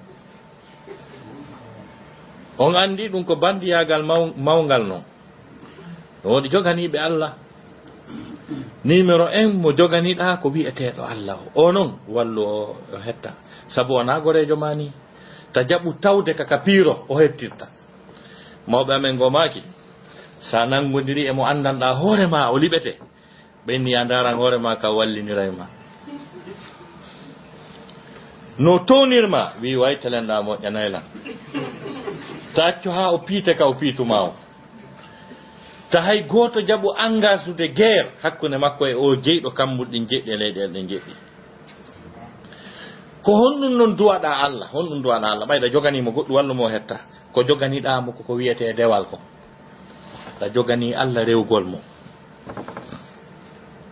On anndi ɗum ko bandiyaagal maw-, mawngal non. No woodi joganiiɓe Allah. Numéro un mo joganiɗaa ko wiyeteeɗo Allah o. O non wallu o, o hetta. Sabu wonaa goreejo ma ni. Ta jaɓu tawde ka ka piiro o hettirta. Mawɓe amen ngo maaki, sa nanngondiri e mo anndanɗaa hoore ma o liɓete. Ɓenni a ndaran hoore ma ka walliniray ma. No townir ma, wi way telenɗa moƴƴanay lan. Ta accu haa o piite ka o piitu ma o. Ta hay gooto jaɓu engageude guerre hakkunde makko e o jeyɗo kammuɗi ɗin jeɗɗi e leyɗeele ɗen jeɗɗi. Ko honɗum non duwaɗa Allah? Honɗum duwaɗa Allah? Ɓayɗa joganimo goɗɗum wallu mo hetta. Ko joganiɗa mo ko, ko wiyete dewal ko. Ɗa jogani Allah rewgol mo.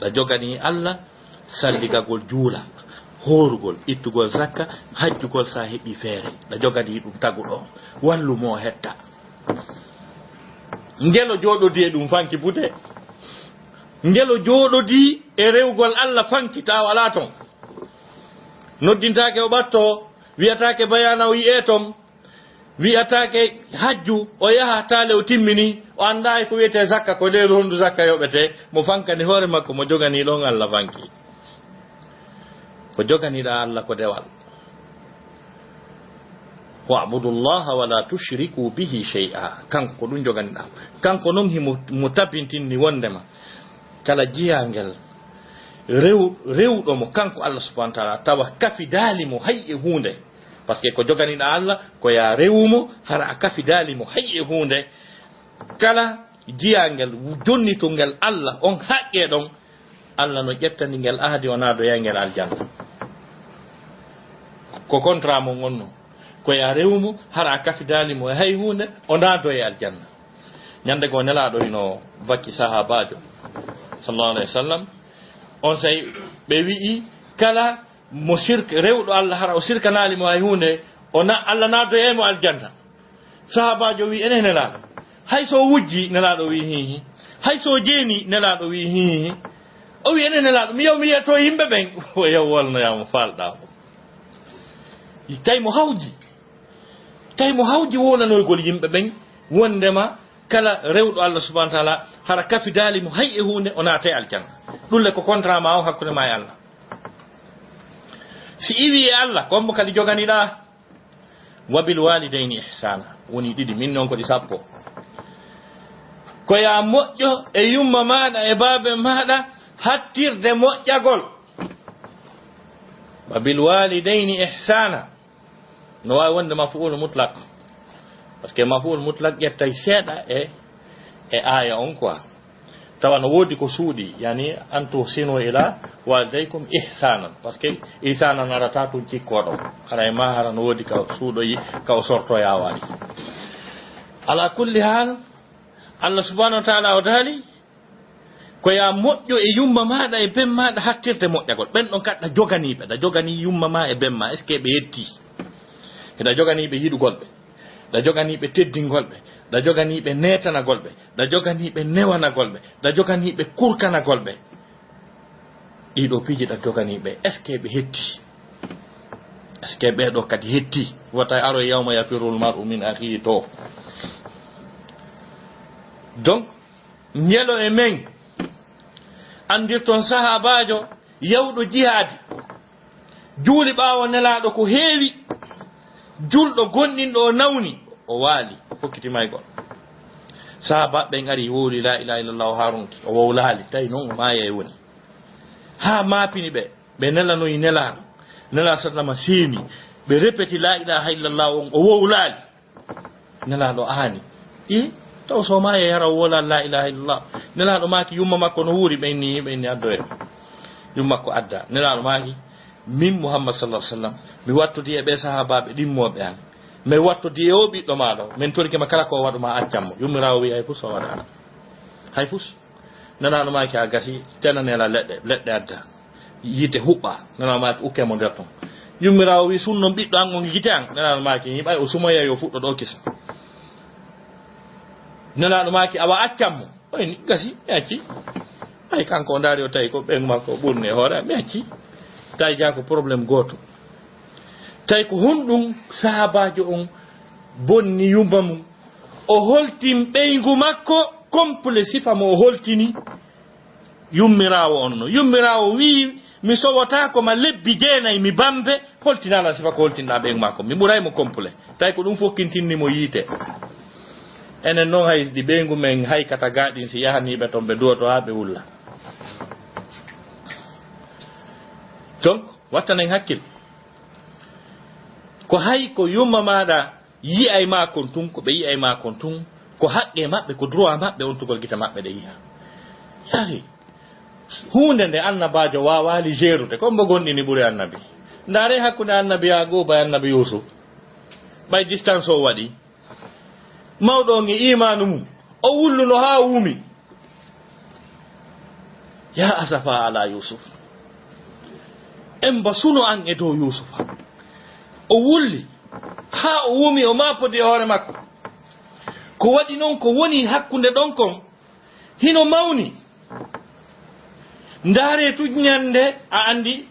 Ɗa jogani Allah salligagol juula, hoorugol, ittugol zakka, hajjugol sa heɓi feere. Ɗa jogani ɗum taguɗo. Wallu mo hetta. Ngelo jooɗodi e ɗum fanki bude. Ngelo jooɗodi e rewgol Allah fanki taw alaa ton. Noddintaake o ɓatto, wiyataake bayana o yi'e ton, wiyataake hajju o yaha taale o timmini, o anndaa e ko wiyetee zakka, ko leyru honndu zakka yoɓetee, mo fankani hoore makko, mo joganii ɗon Allah fanki. Ko joganiɗaa Allah ko dewal. "Wa'budu Allaha wa la tushriku bihi shay'a." Kanko ko ɗum joganiɗaa. Kanko noon himo, mo tabintinni wondema kala jiyaangel rew-, rewɗo mo kanko Allah subhanahu wa ta'ala, tawa kafidaali mo hay e huunde. Parce que ko joganiɗaa Allah, ko yaa rewu mo, hara a kafidaali mo hay e huunde. Kala jiyaangel jonnitungel Allah on haqqe ɗon, Allah no ƴettani ngel ahdi o naadoyay ngel aljanna. Ko contrat mon on non. Ko yaa rewu mo, hara a kafidaali mo e hay huunde, o naadoyay aljanna. Ñande goo Nelaaɗo hino vakki sahaabaajo, sallallahu alayhi wa sallam. On say ɓe wi'i, kala mo sirk-, rewɗo Allah, hara o sirkanaali mo hay huunde, o na-, Allah naadoyay mo aljanna. Sahaabaajo wi, "Enen Nelaaɗo, hay so o wujji?" Nelaaɗo wi, "Hihi." "Hay so o jeeni?" Nelaaɗo wi, "Hihi." O wi, "Enen Nelaaɗo, mi yaw mi yeeto yimɓe ɓen." O yaw wolnoyaa mo faalɗaa o. Tawi mo hawji. Tawi mo hawji wowlanoygol yimɓe ɓen, wondema kala rewɗo Allah subhanahu wa ta'ala, hara kafidaali mo hay e huunde, o naatay aljanna. Ɗum le ko contrat ma o hakkunde ma e Allah. Si iwi e Allah, ko ombo kadi joganiɗaa. "Wa bil walidayni ihsana." Woni ɗiɗi, min noon ko ɗi sappo. Ko yaa moƴƴo e yumma maaɗa e baabe maaɗa, hattirde moƴƴagol. "Wa bil walidayni ihsana." No waawi wonde mafuul mutlaq. Parce que mafuul mutlaq ƴettay seeɗa e, e aaya on quoi. Tawa no woodi ko suuɗi, yani, "An tuhsinu ila walidaykum ihsanan." Parce que ihsanan arata tun cikkooɗo. Hara e ma hara no woodi ka suuɗoyi, ka o sortoya waali. Ala kulli hal, Allah subhanahu wa ta'ala o daali, ko yaa moƴƴo e yumma maaɗa e ben maaɗa hattirde moƴƴagol. Ɓen ɗon kaɗɗa joganiiɓe, ɗa joganii yumma ma e ben ma, est-ce que ɓe yetti? Hiɗa joganii ɓe yiɗugol ɓe. Ɗa joganii ɓe teddingol ɓe. Ɗa joganii ɓe neetanagol ɓe. Ɗa joganii ɓe newanagol ɓe. Ɗa joganii ɓe kurkanagol ɓe. Ɗii ɗoo piiji ɗa joganii ɓe, est-ce que ɓe hetti? Est-ce que ɓee ɗoo kadi hetti? Wota e aro yawma yafirrul mar'u min akhihi to. Donc, njelo e men, anndirton sahaabaajo yawɗo jihaadi. Juuli ɓaawo Nelaaɗo ko heewi, julɗo gonɗinɗo o nawni, o waali, fokkiti maygol. Sahaabaaɓe ɓen ari, wowli laa ilaaha illallah, o haa ronki, o wowlaali, tawi noon o maayay woni. Haa maapini ɓe, ɓe nelanoyi Nelaaɗo. Nelaaɗo sallama seeni, ɓe repeti laa ilaaha illallah on, o wowlaali. Nelaaɗo aani. I, taw so maaya yara o wola laa ilaaha illallah. Nelaaɗo maaki yumma makko no wuuri, ɓe inni, ɓe inni addoye. Yumma makko adda. Nelaaɗo maaki, min Muhammad sallallahu alaihi wasallam, mi wattodi e ɓe sahaabaaɓe ɗimmooɓe an. Mi wattodi e o ɓiɗɗo maa ɗo. Min torike ma kala ko o waɗu ma accan mo. Yummiraawo wi hay fus o waɗaano. Hay fus. Nelaaɗo maaki a gasi, tenanela leɗɗe, leɗɗe adda. Yiite huɓɓa. Nelaaɗo maaki ukke mo nder ton. Yummiraawo wi sunnon ɓiɗɗo an on gite an. Nelaaɗo maaki ni ɓay o sumoya yo fuɗɗo ɗo kisa. Nelaaɗo maaki awa accan mo. Oy ni gasi, mi acci. Ay kanko o ndaari o tawi ko ɓen makko ɓurni e hoore, mi acci. Tawi jaa ko problème gooto. Tawi ko honɗum sahaabaajo on bonni yumma mum? O holtin ɓeyngu makko, complet sifa mo o holtini yummiraawo on no. Yummiraawo wi'i, "Mi sowotaako ma lebbi jeenay, mi bambe, holtinaa lan sifa ko holtinɗaa ɓeyngu makko. Mi ɓuray mo complet." Tawi ko ɗum fokkintinni mo yiite. Enen noon hay ɗi ɓeyngu men haykata gaaɗin si yahanii ɓe toon ɓe duwoto haa ɓe wulla. Donc, wattanen hakkil. Ko hay ko yumma maaɗa yi'ay maa kon tun, ko ɓe yi'ay maa kon tun, ko haqqee maɓɓe, ko droit maɓɓe, ontugol gite maɓɓe ɗe yi'a. Yahi. Huunde nde annabaajo waawaali jeerude, ko mbo gonɗini ɓuri annabi. Ndaaree hakkunde annabi Yaaquuba e annabi Yuusuf. Ɓay distance o waɗi. Mawɗo on e iimaanu mum, o wulluno haa o wumi. Yaa asafa ala Yuusuf. Emba suno an e dow Yuusufa. O wulli haa o wumi, o maapodi e hoore makko. Ko waɗi non ko woni hakkunde ɗon kon hino mawni. Ndaaree tun ñannde, a anndi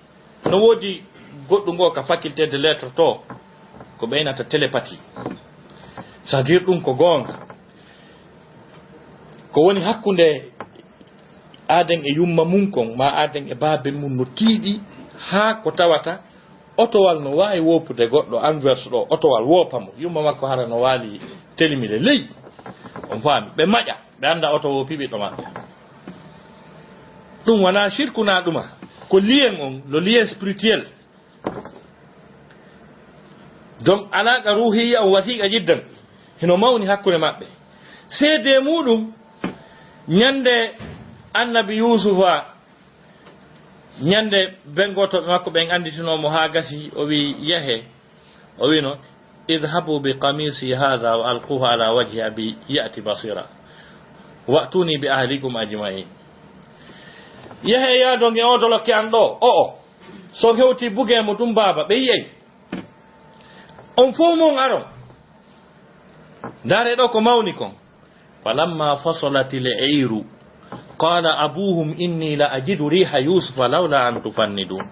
no woodi goɗɗum ngo ka faculté de lettres to, ko ɓeynata télépathie. C'est-à-dire ɗum ko goonga. Ko woni hakkunde aaden e yumma mum kon, maa aaden e baaben mum no tiiɗi, Haa ko tawata otowal no waawi woppude goɗɗo, Anvers ɗo, otowal woopa mo, yumma makko hara no waali telimile ley. On faami? Ɓe maƴa, ɓe annda oto woopi ɓiɗɗo maɓɓe. Ɗum wonaa shirku na ɗuma, ko lien on, le lien spirituel. Donc, alaaka ruuhiyya on wasiiqa jiddan, hino mawni hakkunde maɓɓe. Seedee muuɗum, ñande Annabi Yuusufa, ñande ɓen gooto ɓe makko ɓen anditinoo mo haa gasi, o wi'i, "Yahe," o wi'no, "Idhabu bi qamisi hadha wa alquhu ala wajhi abi ya'ti basira. Wa'tuni bi ahlikum ajma'in." Yahe, yaadon e oo dolokke an ɗoo, o'o. So on hewti bugee mo ɗum baaba, ɓe yi'ay. On fow mon aron. Ndaare ɗoo ko mawni kon. Falamma fasalatil iiru, qala abuhum inni la ajidu riha Yusufa lawla an tufannidun.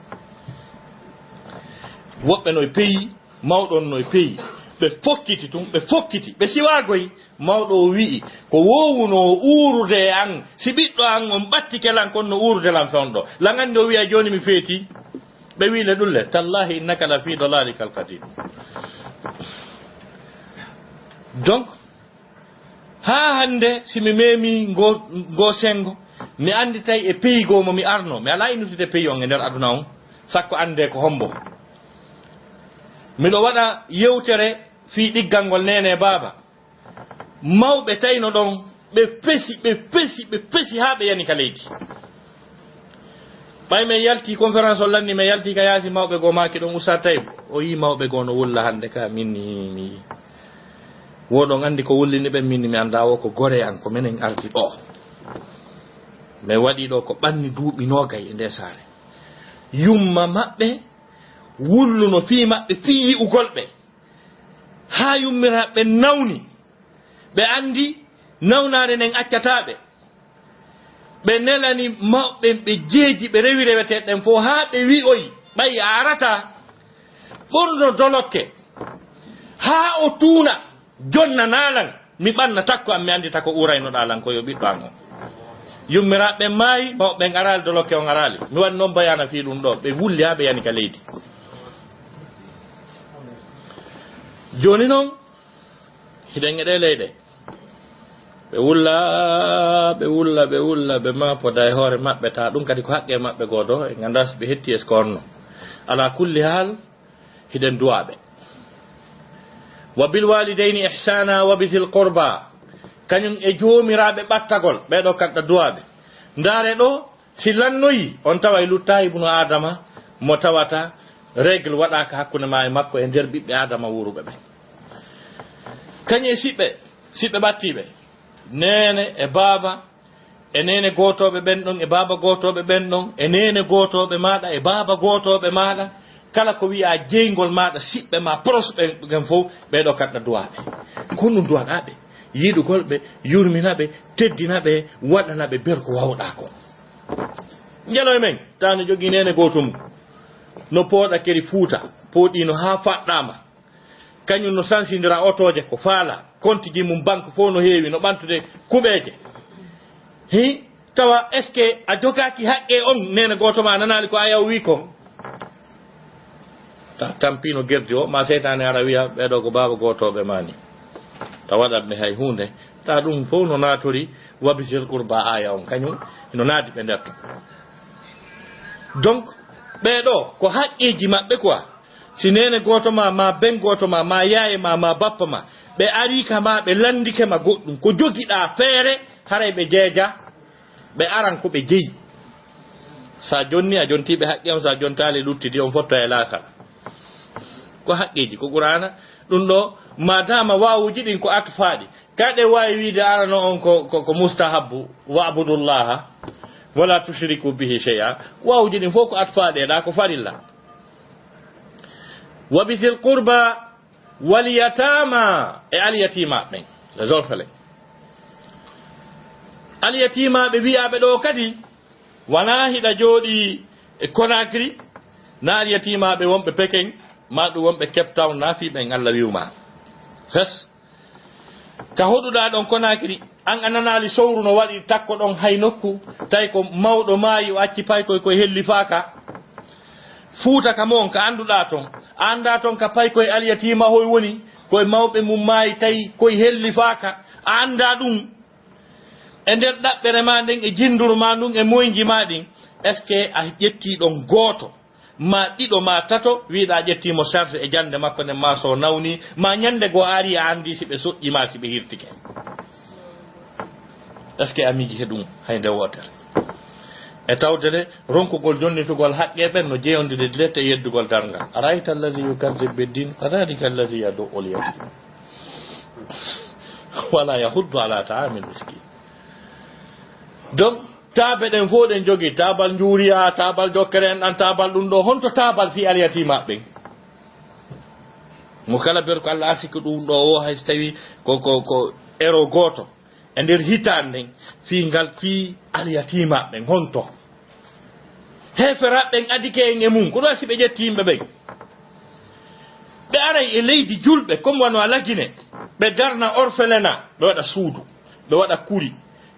Woɓɓe no e peyi, mawɗo on no e peyi. Ɓe fokkiti tun, ɓe fokkiti, ɓe siwaagoy. Mawɗo o wi'i, "Ko woowunoo uurude e an, si ɓiɗɗo an on ɓattike lan, kono no uurude lan fewndo. Lan anndi o wi'a jooni mi feeti." Ɓe wi'i le ɗum le, "Tallahi innaka la fi dalalikal qadim." Donc, haa hannde, si mi meemi ngo, ngo senngo, mi annditay e peyi goo mo mi arno. Mi alaa innutude peyi on e nder aduna on, sakko annde ko hombo. Miɗo waɗa yewtere fii ɗiggal ngol neene e baaba. Mawɓe tayno ɗon, ɓe pesi, ɓe pesi, ɓe pesi haa ɓe yani ka leydi. Ɓay men yalti conférence on lanni, men yalti ka yaasi, mawɓe goo maaki ɗon, Ustaad Taybu, o yii mawɓe goo no wulla hannde ka, min mi, mi, woɗon anndi ko wullini ɓen, min mi anndaa, o ko gore an, ko menen ardi ɗoo. Men waɗi ɗoo ko ɓanni duuɓi noogay e nde saare. Yumma maɓɓe wulluno fii maɓɓe, fii yi'ugol ɓe. Haa yummiraaɓe nawni, ɓe anndi nawnaare nden accataa ɓe. Ɓe nelani mawɓe ɓe jeeji, ɓe rewi reweteeɗe ɗen fow, haa ɓe wi'oyi, ɓay a arataa, ɓorno dolokke, haa o tuuna, jonna naalan, mi ɓanna takko am, mi anndita ko uuraynoɗaa lan ko yo ɓiɗɗo an on. Yummiraaɓe ɓen maayi, mawɓe ɓen araali, dolokke on araali. Mi waɗi non bayaana fii ɗum ɗoo, ɓe wulli haa ɓe yani ka leydi. Jooni non, hiɗen e ɗee leyɗe. Ɓe wulla, ɓe wulla, ɓe wulla, ɓe maapoda e hoore maɓɓe, taa ɗum kadi ko haqqe maɓɓe goo ɗoo, en anndaa si ɓe hetti e si ko honno. Alaa kulli haal, hiɗen duwaa ɓe. Wa bil walidayni ihsana wa bi dhil qurba. Kañum e joomiraaɓe ɓattagol, ɓee ɗoo kadi ɗa duwaa ɓe. Ndaare ɗoo, si lannoyi, on taway luttaay ibnu Aadama mo tawata règle waɗaaka hakkunde maa e makko e nder ɓiɓɓe Aadama wuuruɓe ɓen. Kañum e siɓɓe, siɓɓe ɓattiiɓe, neene e baaba, e neene gootooɓe ɓen ɗon, e baaba gootooɓe ɓen ɗon, e neene gootooɓe maaɗa, e baaba gootooɓe maaɗa, kala ko wi'aa jeyngol maaɗa, siɓɓe maa, proche ɓen, ɓen fow, ɓee ɗoo kadi ɗa duwaa ɓe. Ko honɗum duwaɗaa ɓe? Yiɗugol ɓe, yurmina ɓe, teddina ɓe, waɗana ɓe ber ko waawɗaa kon. Njaloy men, taa no jogii neene gooto mum, no pooɗa keri Fuuta, pooɗiino haa faɗɗaama. Kañum no sansindira otooje ko faala, kontiji mum banque fow no heewi, no ɓantude kuɓeeje. Hi, tawa est-ce que a jogaaki haqqe on? Neene gooto ma nanaali ko aya o wi kon? Ta tampino gerdi o, ma seytaane ara wiya, "Ɓee ɗoo ko baaba gootooɓe ma ni." Ta waɗat ɓe hay huunde. Ta ɗum fow no naatori wa bi zil qurba aya on, kañum no naadi ɓe nder ton. Donc, ɓee ɗoo ko haqqeeji maɓɓe quoi. Si neene gooto ma, ma ben gooto ma, ma yaaye ma, ma bappa ma, ɓe arii ka ma, ɓe lanndike ma goɗɗum, ko jogiɗaa feere, haray ɓe jeeja, ɓe aran ko ɓe jeyi. Sa jonni, a jontii ɓe haqqe on, sa jontaali, luttidi on fotto e laakara. Ko haqqeeji, ko Qur'aana, ɗum ɗoo, maadaama waawuuji ɗin ko atfaaɗi, kaɗe waawi wiide arano on ko, ko, ko mustahabbu, "Wa'budullaha, wala tushriku bihi shay'a." Waawuuji ɗin fof ko atfaaɗe, ɗa ko farilla. Wa bi zil qurba wal yatama, e alyatima ɓen, les orphelins. Alyatimaaɓe wi'aaɓe ɗoo kadi, wanaa hiɗa jooɗii e Conakry, na alyatimaaɓe wonɓe Peken, ma ɗum wonɓe Cape Town, na fii ɓen Alla wi'u ma. Fes. Ka hoɗuɗaa ɗon Conakry, an a nanaali sowru no waɗi takko ɗon hay nokku, tawi ko mawɗo maayi, o acci paykoy koye hellifaaka. Fuuta ka mon, ka annduɗaa ton. A anndaa ton ka pay koye alyatiima hoy woni, koye mawɓe mum maayi tawi, koye hellifaaka. A anndaa ɗum. E nder ɗaɓɓere maa nden, e jinnduru maa ndun, e moynji maa ɗin, est-ce que a ƴettii ɗon gooto, maa ɗiɗo, maa tato, wiiɗa a ƴettii mo charge e jannde makko nden, maa so nawni, maa ñannde goo a ari a anndii si ɓe soƴƴii maa si ɓe hirtike? Est-ce que a miiji he ɗum hay nde wootere? E tawde nde ronkugol jonnitugol haqqee ɓen no jeyondiri direct e yeddugol darngal. Arayta alladi yukaddibu biddin, fadalika alladi yaduu lyatim. Wala yahuddu ala taamil miskin. Donc, taabe ɗen fof ɗen jogii, taabal njuuriya, taabal jokkere en ɗan, taabal ɗum ɗo, honto taabal fii alyatiima ɓen? Mo kala berko Allah arsiki ɗum ɗo o, hay so tawi ko, ko, ko euro gooto e nder hitaande nden, fii ngal, fii alyatiima ɓen, honto? Heeferaaɓe ɓen adike en e mum, ko ɗum si ɓe ƴetti yimɓe ɓen. Ɓe aray e leydi julɓe, comme wano a Lagine, ɓe darna orphelinat, ɓe waɗa suudu, ɓe waɗa kuri,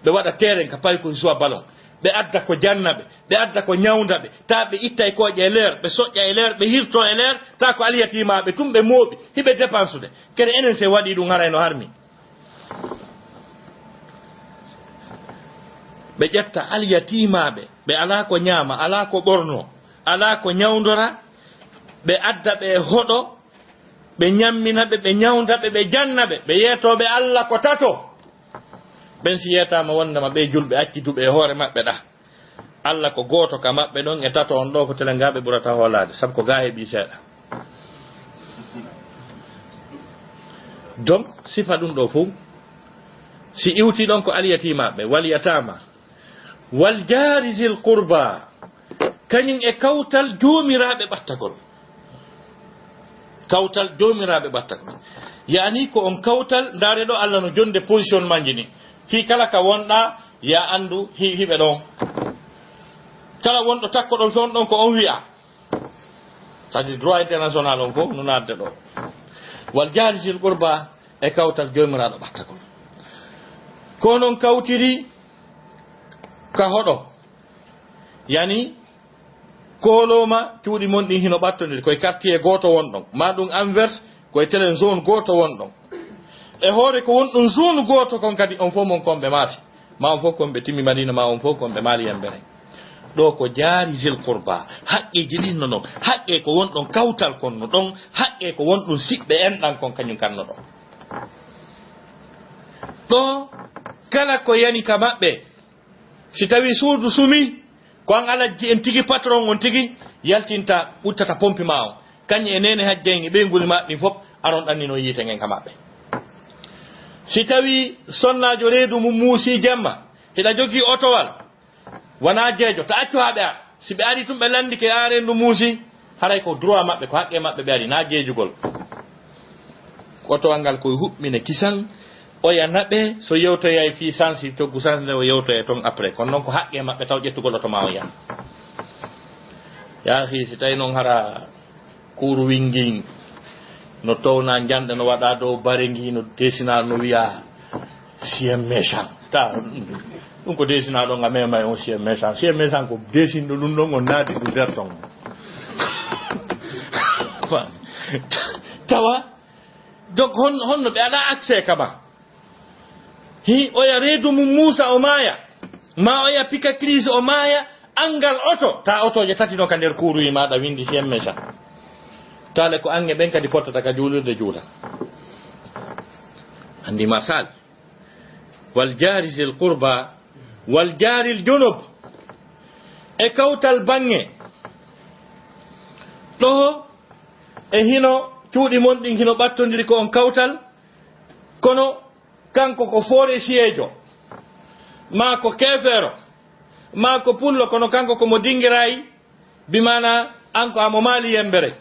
ɓe waɗa terrain ka pay ko joue ballon, ɓe adda ko janna ɓe, ɓe adda ko ñawnda ɓe, taa ɓe itta e kooƴe e leer, ɓe soƴƴa e leer, ɓe hirto e leer, taa ko alyatiimaaɓe tun ɓe mooɓi, hiɓe dépensude. Kere enen si en waɗii ɗum haray no harmi. Ɓe ƴetta alyatiimaaɓe, ɓe alaa ko ñaama, alaa ko ɓornoo, alaa ko ñawndora, ɓe adda ɓe e hoɗo, ɓe ñammina ɓe, ɓe ñawnda ɓe, ɓe janna ɓe, ɓe yeetoo ɓe Alla ko tato. Ɓen si yeetaama wonndema ɓe julɓe acciduɓe e hoore maɓɓe ɗa. Alla ko gooto ka maɓɓe ɗon e tato on ɗo ko telengaaɓe ɓurata hoolaade, sabu ko gaa heɓii seeɗa. Donc, sifa ɗum ɗo fof, si iwti ɗon ko alyatiimaaɓe, wal yataama, wal jaari zil qurba, kañum e kawtal joomiraaɓe ɓattagol. Kawtal joomiraaɓe ɓattagol. Yaani ko on kawtal, ndaare ɗo Alla no jonde position manji ni. Fii kala ka wonɗaa, ya anndu hi-, hiɓe ɗon. Kala wonɗo takkoɗon toon ɗon ko on wi'a. C'est-à-dire droit international on fof no naatde ɗo. Wal jaari zil qurba e kawtal joomiraaɗo ɓattagol. Ko non kawtiri ka hoɗo. Yani, koolooma cuuɗi mon ɗin hino ɓattondiri, koye quartier gooto won ɗon. Maa ɗum Anvers, koye telen zone gooto won ɗon. E hoore ko won ɗum zone gooto kon kadi, on fof mon kon ɓe maasi. Ma on fof kon ɓe timmi Madina, ma on fof kon ɓe maali yembere. Ɗo ko jaari zil qurba, haqqeeji ɗin no ɗon, haqqee ko won ɗon kawtal kon no ɗon, haqqee ko won ɗum siɓɓe en ɗan kon kañum kan no ɗon. Ɗo kala ko yani ka maɓɓe, si tawi suudu sumi, ko an alajji en tigi, patron on tigi, yaltinta, ɓuttata pompi ma on. Kañum e neene hajja en e ɓeynguuli ma ɗin fof, aron ɗannino yiite ngen ka maɓɓe. Si tawi sonnaajo reedu mum muusi jemma, hiɗa jogii otowal, wanaa jeejo, ta accu haa ɓe ara. Si ɓe ari tun ɓe lanndike, "Aa, reendu muusi," haray ko droit maɓɓe, ko haqqee maɓɓe ɓe ari, naa jeejugol. Otowal ngal koye huɓɓine kisan, oya naɓe, so yewtoyay fii sansi, coggu sansi nde o yewtoya ton après. Kono non ko haqqee maɓɓe taw ƴettugol oto ma on yaha. Yaa fii si tawi non hara kuuru winngin no towna njanɗe no waɗa dow bare ngi no desina no wiya chien méchant. Ta, ɗum ko desina ɗon a mema e on chien méchant. Chien méchant ko desinɗo ɗum ɗon on naati ɗum nder ton. Tawa, donc hon-, honno ɓe aɗa accès kama? Hi, oya reedu mum Muusa o maaya. Ma oya pika crise o maaya. Angal oto, ta otooje tati no ka nder kuuruyi maaɗa windi chien méchant. Tale ko ange ɓen kadi pottata ka juulirde juula. Andi ma sal. Wal jaari zil qurba, wal jaaril junub. E kawtal baŋŋe. Ɗo e hino cuuɗi mon ɗin hino ɓattondiri ko on kawtal, kono kanko ko forestier-jo, maa ko keefeero, maa ko pullo, kono kanko ko mo dinngiraayi, bi maana an ko amo maali yembere.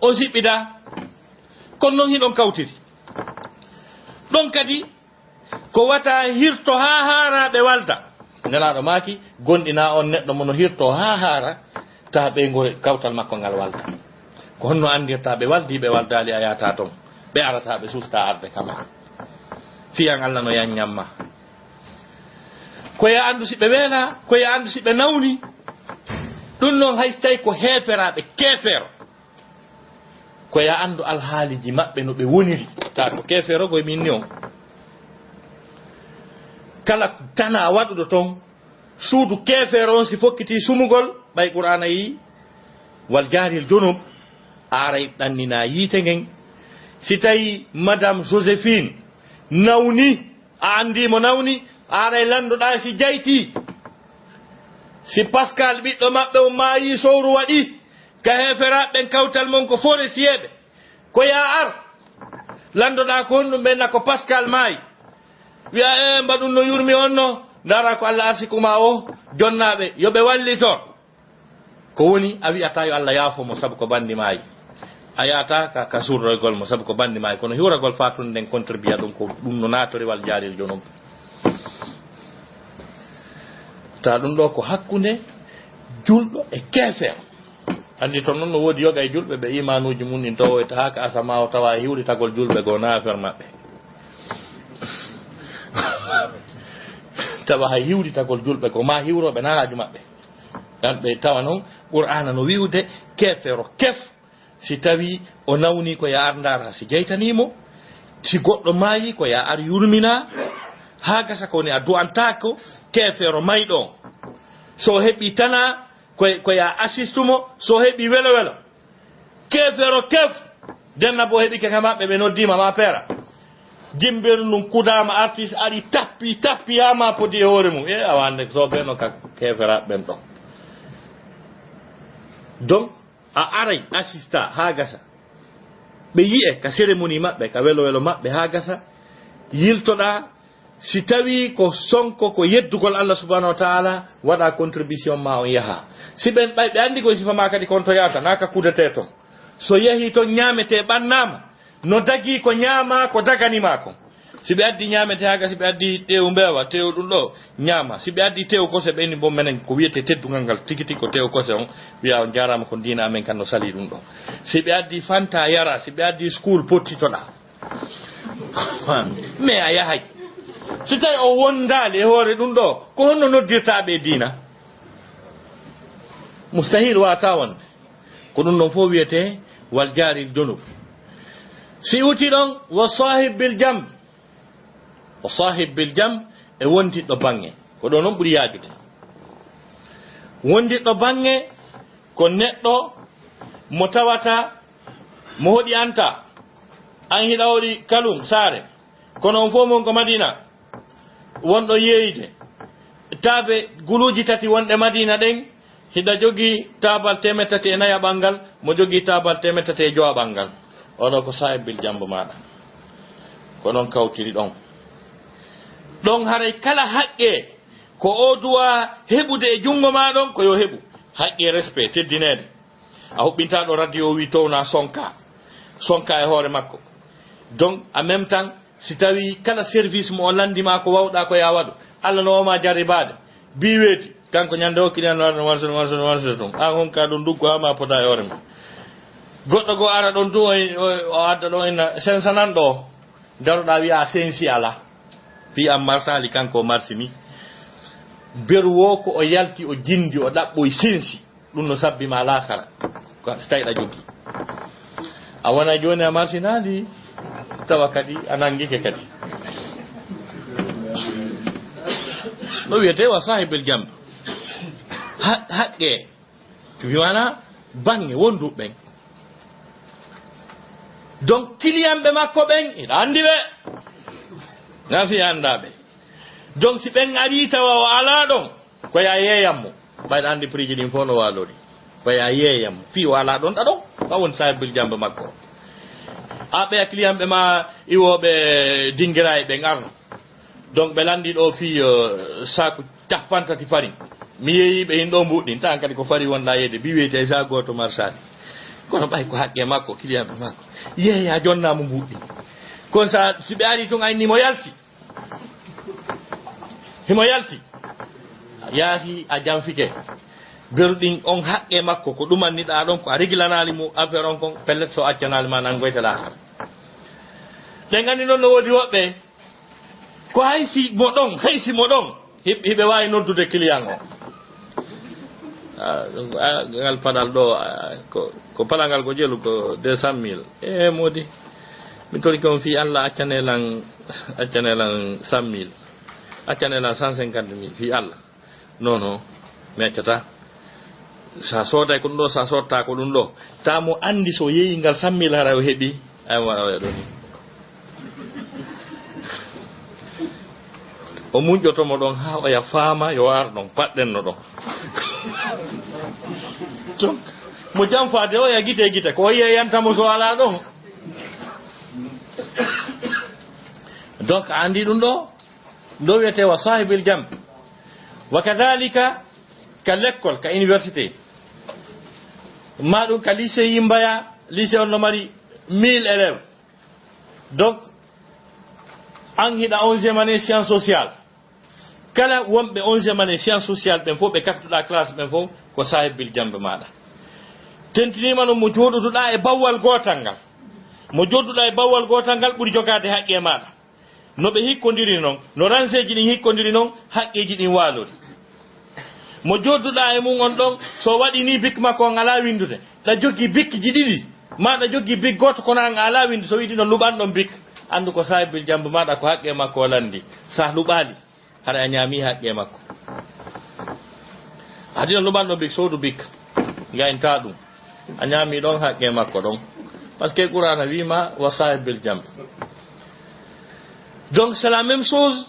On siɓɓidaa. Kono non hiɗon kawtiri. Ɗon kadi, ko wata hirto haa haara ɓe walda. Nelaaɗo maaki, gonɗinaa on neɗɗo mo no hirto haa haara, ta ɓeynguure kawtal makko ngal walda. Ko honno anndirta ɓe waldii, ɓe waldaali, a yaata ton. Ɓe arata, ɓe suusta arde kama. Fiyan Alla no yanñan ma. Ko ya anndu si ɓe weelaa, ko ya anndu si ɓe nawni. Ɗum noon, hay so tawi ko heeferaaɓe keefeero, ko yo a anndu alhaaliiji maɓɓe no ɓe woniri. Taa ko keefeero ko e min ni on. Kala tanaa waɗuɗo toon, suudu keefeero on si fokkitii sumugol, ɓay Qur'aana yi, "Wal jaaril junub", a aray ɗannina yiite ngen. Si tawi Madame Joséphine nawni, a anndi mo nawni, a aray lanndoɗaa si jaytii. Si Pascal ɓiɗɗo maɓɓe on maayii, sowru waɗi, ka heeferaaɓe ɓen kawtal mon ko forestier ɓe, ko yo a ar, lanndoɗaa ko honɗum ɓen na ko Pascal maayi. Wi'a, "E, mbaɗun no yurmi on no, ndaara ko Alla arsiku ma o, jonnaaɓe, yo ɓe wallito." Ko woni, a wi'ataa yo Alla yaafo mo sabu ko banndi maayi. A yahataa ka, ka surroygol mo sabu ko banndi maayi. Kono hiwragol faatunde nden contribuer ɗum ko ɗum no naatori wal jaaril junub. Taa ɗum ɗo ko hakkunde julɗo e keefeero. Anndi toon noon no woodi yoga e julɓe ɓe iimaanuuji mum ɗin towoyta haa ka asama o tawa e hiwritagol julɓe goo na affaire maɓɓe. Tawa hay hiwritagol julɓe goo ma hiwrooɓe na haaju maɓɓe. Kamɓe tawa noon Qur'aana no wi'ude keefeero kef, si tawi o nawni ko yo ar ndaara si jaytanii mo, si goɗɗo maayi ko yo ar yurmina, haa gasa ko woni a du'antaako keefeero mayɗo on. So heɓi tana, ko, ko yo a assistu mo, so heɓi welo welo. Keefeero kef, denna bo heɓike ka maɓɓe ɓe noddiima ma peera. Jimbere ndun kudaama artiste ari tappi, tappi haa ma podi e hoore mum. E awa hannde so ɓe no ka keeferaaɓe ɓen ɗon. Donc, a aray assista haa gasa. Ɓe yi'e ka cérémonie maɓɓe, ka welo welo maɓɓe haa gasa. Yiltoɗaa, si tawi ko sonko ko yeddugol Allah subhanahu wa ta'ala, waɗa contribution ma on yaha. Si ɓen ɓay ɓe anndi koye sifa ma kadi kon to yahata, na ka kudete ton. So yahi ton ñaamete ɓannaama, no dagii ko ñaama ko dagani ma kon. Si ɓe addi ñaamete haa gasa, si ɓe addi teewu mbeewa, teewu ɗum ɗo, ñaama. Si ɓe addi teewu kose, ɓe inni, "Bon, menen ko wiyetee teddungal ngal tigi tigi ko teewu kose on." Wiya, "On jaaraama, ko diina amen kan no salii ɗum ɗo." Si ɓe addi Fanta, yara. Si ɓe addi school, pottitoɗaa. Mais a yahay. Si tawi o wondaali e hoore ɗum ɗo, ko honno noddirtaa ɓe diina? Mustahil waata wonde. Ko ɗum ɗon fof wiyetee wal jaaril junub. Si uti ɗon, wa sahib bil jamb. Wa sahib bil jamb, e wondiɗɗo baŋŋe. Ko ɗo noon ɓuri yaajude. Wondiɗɗo baŋŋe ko neɗɗo mo tawata mo hoɗi anta. An hiɗa hoɗi Kalum, Saare. Kono on fof mon ko Madina. Wonɗo yeeyde. Taabe guluuji tati wonɗe Madina ɗen, hiɗa jogii taabal teemeɗɗe tati e nayaɓal ngal, mo jogii taabal teemeɗɗe tati e jowaɓal ngal. Oɗo ko saahibil jambo maaɗa. Ko ɗon kawtiri ɗon. Ɗon haray kala haqqe ko o duwa heɓude e junngo maa ɗon, ko yo heɓu. Haqqe respect, teddineede. A huɓɓintaa ɗo radio o wi towna sonka. Sonka e hoore makko. Donc, en même temps, si tawi kala service mo o lanndi ma ko wawɗa ko ya waɗu, Allah no wama jarribaade. Bi weeti, kanko ñande o client no warno warso, warso, warso tun. An honka ɗum duggo ha ma pota e hoore ma. Goɗɗo go ara ɗon tun, o, o, o adda ɗon ina sensanan ɗo. Daroɗa wiya sensi ala. Fi am marsali kanko o marsini. Beru wo ko o yalti o jindi o ɗaɓɓoy sensi. Ɗum no sabbi ma laakara. Ko so tawi ɗa jogii. A wona jooni a marsinaali, tawa kadi a nangike kadi. No wiyetee wa sahibel jambe. Ha-, haqqe. Mi wana baŋŋe wonduɓe ɓen. Donc, kiliyanɓe makko ɓen, ina anndi ɓe. Na fi annda ɓe. Donc, si ɓen arii tawa o alaa ɗon, ko ya yeeyam mo. Ɓayɗa anndi prix ji ɗin fof no waalori. Ko ya yeeyam mo. Fii o alaa ɗon ɗa ɗon. Ko woni sahibel jambe makko. A ɓeya kiliyanɓe ma iwooɓe dingiraaɓe ɓen arno. Donc, ɓe lanndi ɗo fii, eh, saaku capanɗe tati farin. Mi yeeyi ɓe hin ɗo mbuɗɗin. Tan kadi ko fari wonɗa yeeyde. Bi weyti hay sa gooto marsaali. Kono ɓay ko haqqe makko, kiliyanɓe makko. Yeeya jonna mo mbuɗɗin. Kono sa, si ɓe ari tun ayni mo yalti. Himo yalti. A yaati a janfike. Beru ɗin on haqqe makko, ko ɗum anniɗa ɗon, ko a rigilanaali mo affaire on kon, pellet so accanaali ma nangoyte laakhara. Ɗen anndi noon no woodi woɓɓe, ko hay si mo ɗon, hay si mo ɗon, hi-, hiɓe waawi noddude client o. Ah, ah, ngal paɗal ɗo, ah, ko, ko paɗal ngal ko jelu ko deux cent mille. E moodi, mi torike on fii Allah, accane lan, accane lan cent mille. Accane lan cent cinquante mille fii Allah. Non, non, mi accataa. Sa sooday ko ɗum ɗo, sa sotta ko ɗum ɗo. Ta mo anndi so yeeyi ngal cent mille hara o heɓi. Ay, mo waɗa oya ɗon. O muñƴoto mo ɗon haa oya faama yo ar ɗon, paɗɗen no ɗon. Donc, mo jam faade oya gite gite, ko oya yanta mo so alaa ɗon. Donc, a anndi ɗum ɗo, ɗo wiyetee wa saahibil jamb. Wa kadhalika, ka lekkol, ka université. Ma ɗum ka lycée Yimbaya, lycée on no mari mille élèves. Donc, an hiɗa onzième année sciences sociales. Kala wonɓe onzième année sciences sociales ɓen fof, ɓe kattuɗa classe ɓen fof, ko saahibil jamb maaɗa. Tentiniima noon mo jooɗoduɗa e bawwal gootal ngal. Mo jooɗuɗa e bawwal gootal ngal ɓuri jogaade haqqe maaɗa. No ɓe hikkondiri noon, no ranseeji ɗin hikkondiri noon, haqqeeji ɗin waalori. Mo jooɗuɗa e mum on ɗon, so waɗi ni bik makko on alaa winndude, ɗa jogii bikji ɗiɗi, ma ɗa jogii bik gooto, kono an a alaa winndu, so wiɗi no luɓan ɗon bik, anndu ko saahibil jamb maaɗa, ko haqqe makko o lanndi. Sa luɓaali, haɗa a ñaami haqqe makko. Haɗi no luɓan ɗon bik, soodu bik, ngaynta ɗum. A ñaami ɗon haqqe makko ɗon. Parce que Qur'aana wiima, wa saahibil jamb. Donc, c'est la même chose.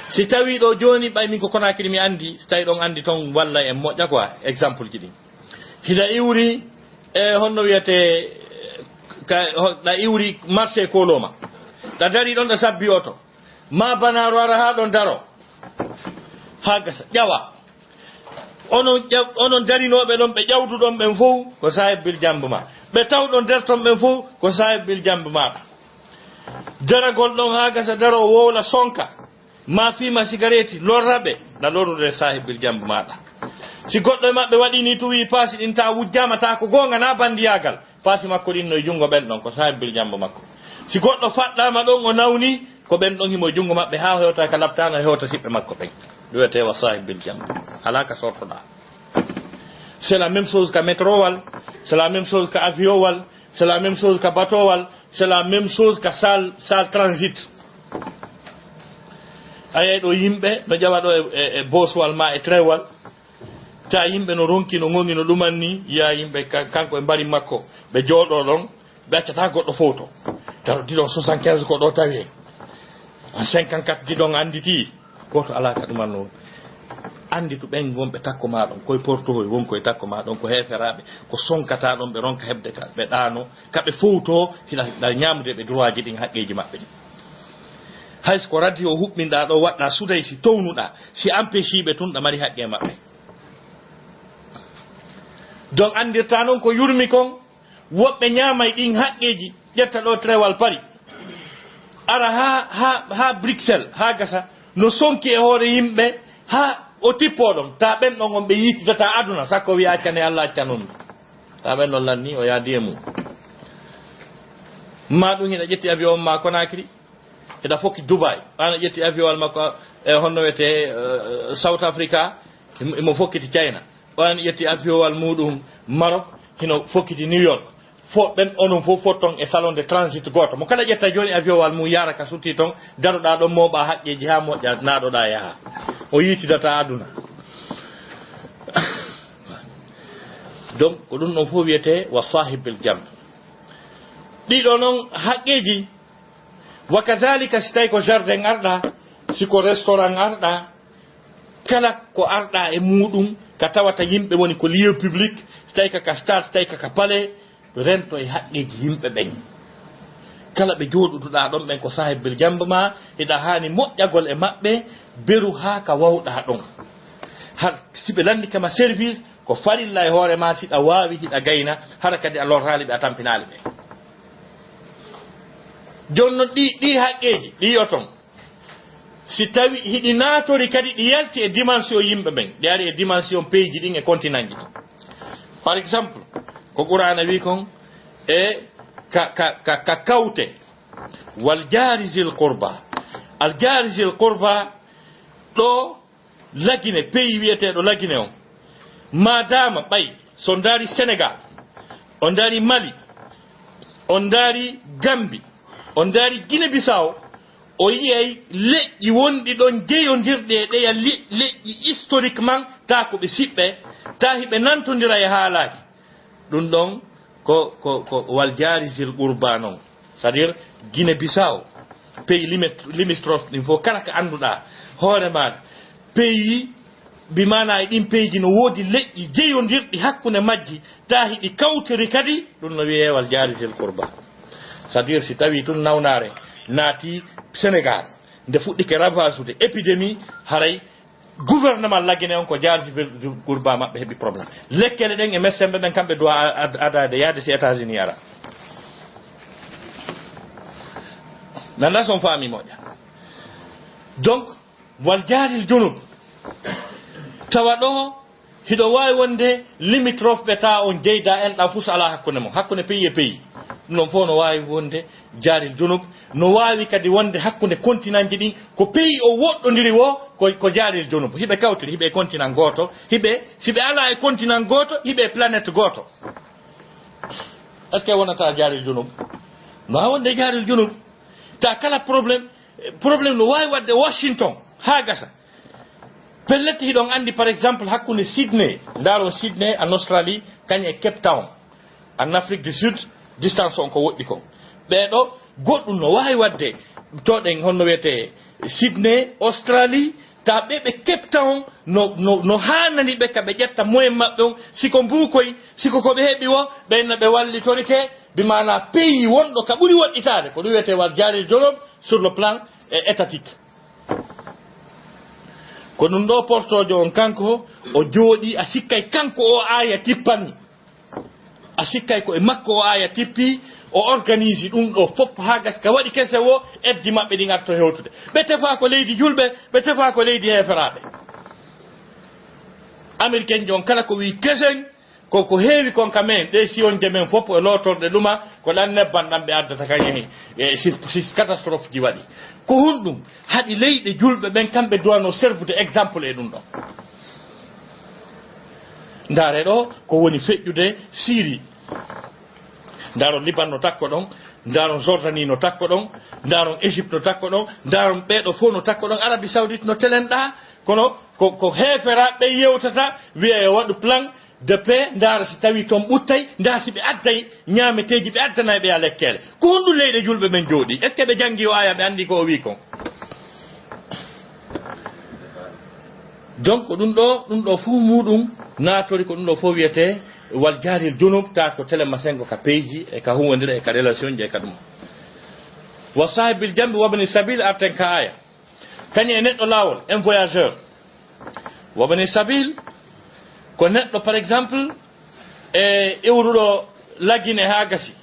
Si tawi ɗo jooni, ɓay min ko Conakry mi anndi, si tawi ɗon anndi ton walla en moƴƴa quoi, exemple ji ɗin. Hiɗa iwri, e honno wiyetee, ka, ho-, ɗa iwri marché Koloma. Ɗa dari ɗon, ɗa sabbi oto. Ma banaaru ara haa ɗon daro. Haa gasa, ƴawa. Onon ƴaw-, onon darinooɓe ɗon, ɓe ƴawduɗon ɓen fow, ko saahibil jamb ma. Ɓe tawɗon nder ton ɓen fow, ko saahibil jamb maaɗa. Daragol ɗon haa gasa daro, o wowla sonka, ma fiima sigareeti, lorra ɓe, na lorrude saahibil jamb maaɗa. Si goɗɗo e maɓɓe waɗi ni, tuwi paasi ɗin, ta wujjaama, ta ko goonga, na bandiyaagal, paasi makko ɗin no e junngo ɓen ɗon, ko saahibil jamb makko. Si goɗɗo faɗɗaama ɗon, o nawni, ko ɓen ɗon himo e junngo maɓɓe, haa o hewta ka laptaano, o hewta siɓɓe makko ɓen. Ɗum wiyetee wa saahibil jamb. Alaa ka sortoɗaa. C'est la même chose ka métrowal, c'est la même chose ka aviowal, c'est la même chose ka batowal, c'est la même chose ka salle, salle transit. A yiyay ɗo yimɓe no ƴawa ɗo e, e, e boswal ma e trainwal. Ta yimɓe no ronki, no ŋoŋi, no ɗuman ni, yiya yimɓe ka-, kanko e mbari makko, ɓe jooɗo ɗon. Ɓe accataa goɗɗo fowto. Taro didon soixante-quinze ko ɗo tawi en. En cinquante-quatre didon annditi. Gooto alaa ka ɗuman noon. Annditu ɓen wonɓe takko maa ɗon, koye portohoy won koye takko maa ɗon, ko heeferaaɓe, ko sonkata ɗon, ɓe ronka heɓde ka ɓe ɗaano, ka ɓe fowto, hina, hina ñaamude ɓe droitji ɗin, haqqeeji maɓɓe ɗin. Hay so ko radio huɓɓinɗaa ɗo, waɗɗaa sudaysi, townuɗaa, si empêche ɓe tun, ɗa mari haqqe maɓɓe. Donc, anndirtaa noon ko yurmi kon, woɓɓe ñaamay ɗin haqqeeji, ƴetta ɗo Trewal Pari, ara haa, haa, haa Bruxelles, haa gasa, no sonki e hoore yimɓe, haa o tippoo ɗon. Ta ɓen ɗon on ɓe yiitidata aduna, sakko wiya accane Allah accan on. Ta ɓen ɗon lanni, o yaadi e mum. Ma ɗum hina ƴetti avion ma Conakry, hiɗa fokki Dubai. Ɓaana ƴetti avion wal makko, e honno wiyetee, eh, South Africa, imo, imo fokkiti China. O an ƴetti aviowal muɗum Maroc, hino fokkiti New York. Fo ɓen onon fof fot ton e salon de transit gooto. Mo kala ƴetta jooni aviowal mum yaara ka sutti ton, daroɗaa ɗon mooɓaa haqqeeji haa moƴƴa, naaɗoɗaa yaha. O yiitidata aduna. Donc, ko ɗum ɗon fof wiyetee wa saahibil jamb. Ɗiɗo noon haqqeeji, wa kadhalika si tawi ko jardin arɗa, si ko restaurant arɗa, kala ko arɗa e muɗum, ka tawata yimɓe woni ko lieu public, si tawi ka, ka stade, si tawi ka, ka palais, rento e haqqeeji yimɓe ɓen. Kala ɓe jooɗuduɗaa ɗon ɓen ko saahibil jamb ma, hiɗa haani moƴƴagol e maɓɓe, beru haa ka wawɗaa ɗon. Har si ɓe lanndike ma service, ko farilla e hoore ma, si ɗa waawi, hiɗa gayna, hara kadi a lorraali ɓe, a tampinaali ɓe. Jooni non ɗi, ɗi haqqeeji, ɗi yo ton. Si tawi hiɗi naatori kadi, ɗi yalti e dimension yimɓe ɓen, ɗi ari e dimension pays ji ɗin e continent ji ɗin. Par exemple, ko Qur'aana wi kon e ka, ka, ka, ka kawte, wal jaari zil qurba. Al jaari zil qurba, ɗo Lagine, pays wiyeteeɗo Lagine on, Maadaama ɓay, so on ndaari Senegal, on ndaari Mali, on ndaari Gambi, on ndaari Guinée Bissau, o yiyay leƴƴi wonɗi ɗon jeyondirɗi e ɗeya le-, leƴƴi historiquement, taa ko ɓe siɓɓe, taa hiɓe nantondira e haalaaji. Ɗum ɗon ko, ko, ko wal jaari zil qurba non. C'est-à-dire, Guinée Bissau, pays limit-, limitrophe ɗin fof, kala ko annduɗaa hoore maaɗa, pays, bi maanaa e ɗin peyji no woodi leƴƴi jeyondirɗi hakkunde majji, taa hiɗi kawtiri kadi, ɗum no wiyee wal jaari zil qurba. C'est-à-dire, si tawii tun nawnaare naati Senegal, nde fuɗɗike ravasude épidémie, haray gouvernement Lagine on ko jaari zil qurba maɓɓe heɓi problème. Lekkele ɗen e médecin ɓe ɓen kamɓe duwa a-, ad-, adaade yaade si États-Unis ara. Mi anndaa si on faami moƴƴa. Donc, wal jaaril junub. Tawa ɗo, hiɗo waawi wonde limitrophe ɓe taa on jeyda en ɗa fus alaa hakkunde mon, hakkunde pays e pays. Ɗum ɗon fof no waawi wonde jaaril junub, no waawi kadi wonde hakkunde continentji ɗin, ko pays o woɗɗondiri wo, ko, ko jaaril junub. Hiɓe kawtiri, hiɓe e continent gooto, hiɓe, si ɓe alaa e continent gooto, hiɓe e planète gooto. Est-ce que wonata jaaril junub? No waawi wonde jaaril junub. Ta kala problème, problème no waawi waɗde Washington haa gasa. Pellet, hiɗon anndi, par exemple, hakkunde Sydney, ndaaron Sydney en Australie, kañum e Cape Town en Afrique du Sud, distance on ko woɗɗi kon. Ɓee ɗo, goɗɗum no waawi waɗde, to ɗen honno wiyetee Sydney, Australie, ta ɓe ɓe Cape Town, no, no, no haanani ɓe ka ɓe ƴetta moyen maɓɓe on, si ko mbuukoy, si ko ko ɓe heɓi wo, ɓen no ɓe wallitorike, bi maanaa pays wonɗo ka ɓuri woɗɗitaade, ko ɗum wiyetee wal jaaril junub sur le plan, eh, étatique. Ko ɗum ɗo portoojo on kanko, o jooɗii, a sikkay kanko o aaya tippani. A sikkay ko e makko o aaya tippi, o organise ɗum ɗo fof haa gasi ka waɗi kese wo, eddi maɓɓe ɗin arto hewtude. Ɓe tefaa ko leydi julɓe, ɓe tefaa ko leydi heeferaaɓe. Américain jo on kala ko wii kesen, ko, ko heewi kon ka men, ɗe siyonje men fof e lootorɗe ɗuma, ko ɗan nebban ɗan ɓe addata kañum e, e si, si catastrophe ji waɗi. Ko honɗum haɗi leyɗe julɓe ɓen kamɓe duwano servude exemple e ɗum ɗon? Ndaare ɗo ko woni feƴƴude Syrie. Ndaaron Liban no takko ɗon, ndaaron Jordanie no takko ɗon, ndaaron Égypte no takko ɗon, ndaaron ɓee ɗo fof no takko ɗon, Arabie Saoudite no telen ɗaa, kono ko, ko heeferaaɓe ɓe yewtata, wiya yo waɗu plan de paix, ndaara si tawii toon ɓuttay, ndaa si ɓe adday ñaameteeji, ɓe addanay ɓe ya lekkeele. Ko honɗum leyɗe julɓe ɓen jooɗii? Est-ce que ɓe janngii o aaya, ɓe anndii ko o wii kon? Donc, ɗum ɗo, ɗum ɗo fof muuɗum naatori ko ɗum ɗo fof wiyetee wal jaaril junub, ta ko tele masengo ka peyji, e ka huwondira, e ka relation ji, e ka ɗum. Wa saahibil jambi wabni sabil, arten ka aaya. Kañum e neɗɗo laawol, un voyageur. Wabni sabil, ko neɗɗo, par exemple, e iwruɗo Lagine haa gasi.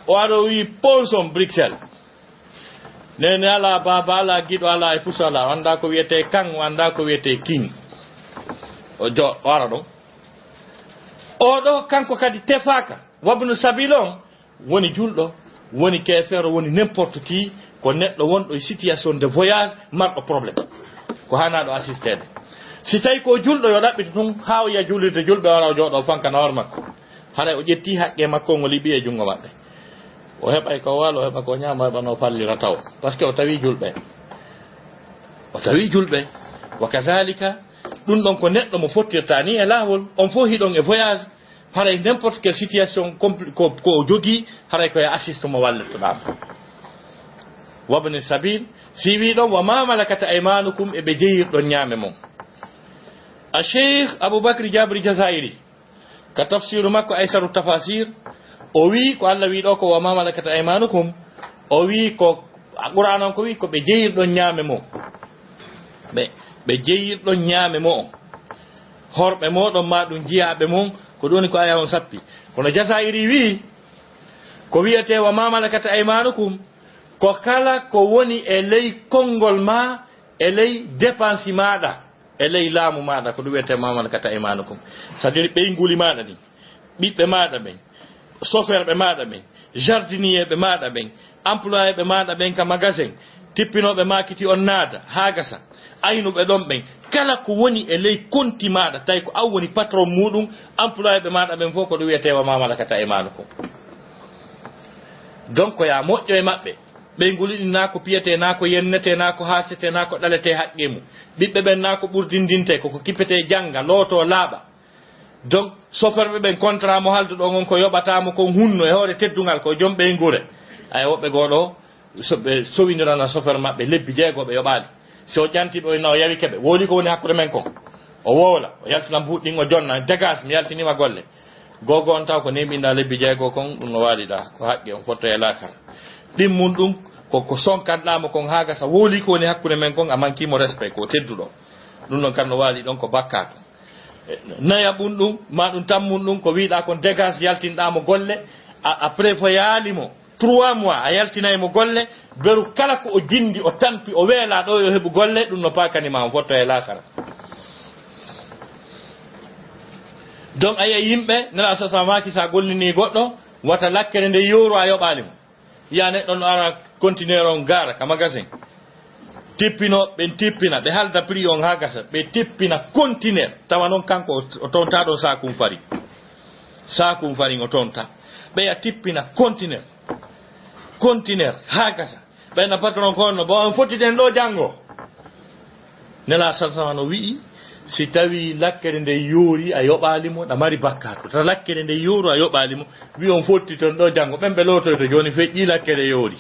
O ari o wii, "Ponson Bruxelles." Nene alaa baaba, alaa giɗo, alaa e puso, alaa. O anndaa ko wiyetee kan, o anndaa ko wiyetee kin. O jo-, o ara ɗon. O ɗo, kanko kadi tefaaka. Wabnu sabil on, woni julɗo, woni keefeero, woni n'importe qui, ko neɗɗo wonɗo e situation de voyage, marɗo problème. Ko haanaaɗo assisteede. Si tawi ko julɗo, yo ɗaɓɓito tun haa o yiya juulirde julɓe, o ara o jooɗo, o fanka nawar makko. Haray o ƴetti haqqee makko, o liɓi e junngo maɓɓe. O heɓay ko waalo, o heɓa ko ñaama, o heɓa no fallira taw. Parce que o tawi julɓe. O tawi julɓe. Wa kadhalika, ɗum ɗon ko neɗɗo mo fottirta ni e laawol. On fof hiɗon e voyage. Haray n'importe quelle situation compli-, ko, ko o jogii, haray ko e assiste mo wallirtoɗaa mo. Wabni sabil, si wii ɗon, "Wa ma malakat aymanukum", e ɓe jeyirɗon ñaame mon. A Cheikh Aboubacry Jabri Jazairi, ka tafsiru makko Aysaru Tafasir, o wii ko Allah wii ɗo ko, "Wa ma malakat aymanukum", o wii ko, Qur'an on ko wii ko ɓe jeyirɗon ñaame mo. Ɓe, ɓe jeyirɗon ñaame mo on. Horɓe moɗon ma ɗum jiyaaɓe mum, ko ɗum woni ko aya on sappi. Kono Jazairi wii, ko wiyetee wa ma malakat aymanukum, ko kala ko woni e ley konngol ma, e ley dépense maaɗa, e ley laamu maaɗa, ko ɗum wiyetee ma malakat aymanukum. C'est-à-dire ɓeynguuli maaɗa ɗin, ɓiɓɓe maaɗa ɓen, chauffeur ɓe maaɗa ɓen, jardinier ɓe maaɗa ɓen, employé ɓe maaɗa ɓen ka magasin, tippinooɓe maakiti on naada, haa gasa. Aynuɓe ɗon ɓen, kala ko woni e ley konti maaɗa, tawi ko an woni patron muuɗum, employéɓe maaɗa ɓen fof ko ɗum wiyetee wa maa malakat aymanukum. Donc, ko yaa moƴƴo e maɓɓe. Ɓeyngu ɗin naa ko piyetee, naa ko yennetee, naa ko haasetee, naa ko ɗaletee haqqee mum. Ɓiɓɓe ɓen naa ko ɓurdindintee, ko ko kippetee jannga, lootoo, laaɓa. Donc, soferɓe ɓen, contrat mo halduɗon on ko yoɓataa mo kon hunno e hoore teddungal, ko jom ɓeynguure. Ay, woɓɓe goo ɗoo, so ɓe sowindirana sofer maɓɓe lebbi jeego ɓe yoɓaali. Si o ƴanti ɓe, o inna o yawike ɓe. Wooli ko woni hakkunde men kon. O wowla, o yaltina mbuuɗi ɗin, o jonna, dégage, mi yaltiniima golle. Googo on taw ko neeɓinɗaa lebbi jeego kon, ɗum no waaliɗaa, ko haqqe on fotto e laakara. Ɗimmun ɗum, ko, ko sonkanɗaa mo kon haa gasa, wooli ko woni hakkunde men kon, a mankii mo respect, ko tedduɗo. Ɗum ɗon kan no waali ɗon ko bakkaatu. Nayaɓun ɗum, ma ɗum tammun ɗum, ko wiiɗaa kon dégage, yaltinɗaa mo golle, a, a prévoyaali mo trois mois, a yaltinay mo golle, beru kala ko o jindi, o tampi, o weelaa ɗo yo heɓu golle, ɗum no paakani ma on fotto e laakara. Donc, a yi'ay yimɓe, Nelaaɗo sa, sa maaki, sa gollinii goɗɗo, wata lakkere nde yooru a yoɓaali mo. Yi'a neɗɗo no ara conteneur on gaara ka magasin. Tippinoo, ɓen tippina, ɓe halda prix on haa gasa, ɓe tippina conteneur. Tawa non kanko o, o tontaa ɗon saakum fari. Saakum fari o tontaa. Ɓeya tippina conteneur. Conteneur haa gasa. Ɓeyna patron ko honno, bon, on fottiten ɗo janngo. Nelaaɗo sallallahu alaihi wasallam no wi'i, si tawi lakkere nde yoori, a yoɓaali mo, ɗa mari bakkaatu. Ta lakkere nde yooru, a yoɓaali mo, wi'i on fotti ton ɗo janngo. Ɓen ɓe lootoyto jooni feƴƴi lakkere yoori.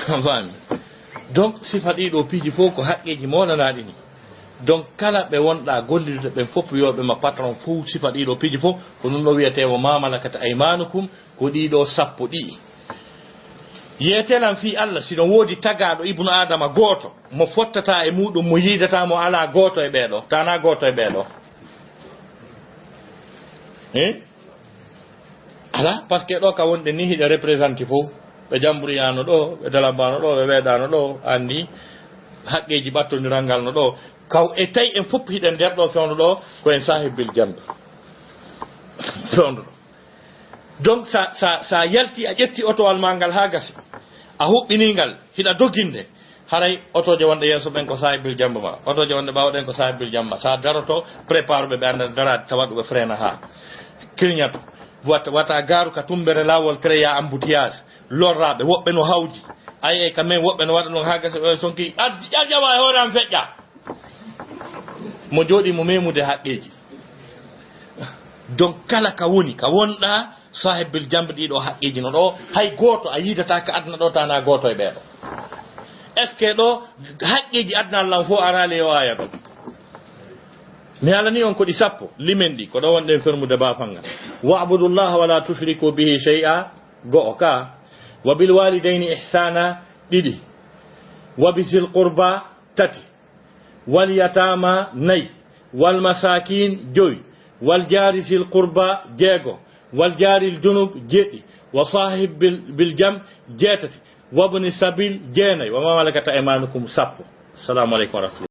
A faami? Donc, sifa ɗii ɗo piiji fof ko haqqeeji molanaaɗi ni. Donc, kala ɓe wonɗaa gollidude ɓen fof yo ɓe ma patron fof sifa ɗii ɗo piiji fof, ko ɗum ɗo wiyetee mo ma malakat aymanukum, ko ɗii ɗo sappo ɗi'i. Yeetelan fii Allah, si ɗon woodi tagaaɗo ibnu Aadama gooto, mo fottataa e muuɗum, mo yiidataa mo alaa gooto e ɓee ɗo, tanaa gooto e ɓee ɗo. Eh? Alaa, parce que ɗo ka wonɗen ni hiɗa représenté fof. Ɓe Jammburiyaano ɗo, ɓe Dalambaano ɗo, ɓe Weeɗaano ɗo, anndi haqqeeji ɓattondiral ngal no ɗo. Kaw e tawi en fof hiɗen nder ɗo fewndo ɗo, ko en saahibil jambi. Fewndo ɗo. Donc, sa, sa, sa yalti, a ƴetti otowal ma ngal haa gasi, a huɓɓinii ngal, hiɗa doginde, haray otooje wonɗe yeeso ɓen ko saahibil jamba ma, otooje wonɗe ɓaawo ɗen ko saahibil jamba ma. Sa daroto, prépare ɓe, ɓe annda daraade, tawa ɗum ɓe freina haa clignoto. Wata, wata gaaru ka tumbere laawol, créa embouteillage, lorraaɓe, woɓɓe no hawji. Ay, ay, quand même, woɓɓe no waɗa ɗum haa gasi, ɓe sonki, addi, ƴaƴawa e hoore am feƴƴa. Mo jooɗii mo memude haqqeeji. Donc, kala ka woni, ka wonɗaa, saahibil jambi ɗii ɗo haqqeeji no ɗo, hay gooto a yiidataa ka aduna ɗo, tanaa gooto e ɓee ɗo. Est-ce que ɗo haqqeeji aduna Allah fof araali e o aaya ɗo? Mi haalanii on ko ɗi sappo, limen ɗi, ko ɗo wonɗen fermude baafal ngal. Wa'budullaha wa la tushriku bihi shay'a, go'o ka. Wa bil walidayni ihsana, ɗiɗi. Wa bizil qurba, tati. Wal yatama, nayi. Wal masakin, joyi. Wal jari zil qurba, jeego. Wal jaril junub, jeɗɗi. Wa sahib bil, bil jam, jeetati. Wabni sabil, jeenayi. Wa ma malakat aymanukum, sappo. Assalamu alaikum wa rahmatullah.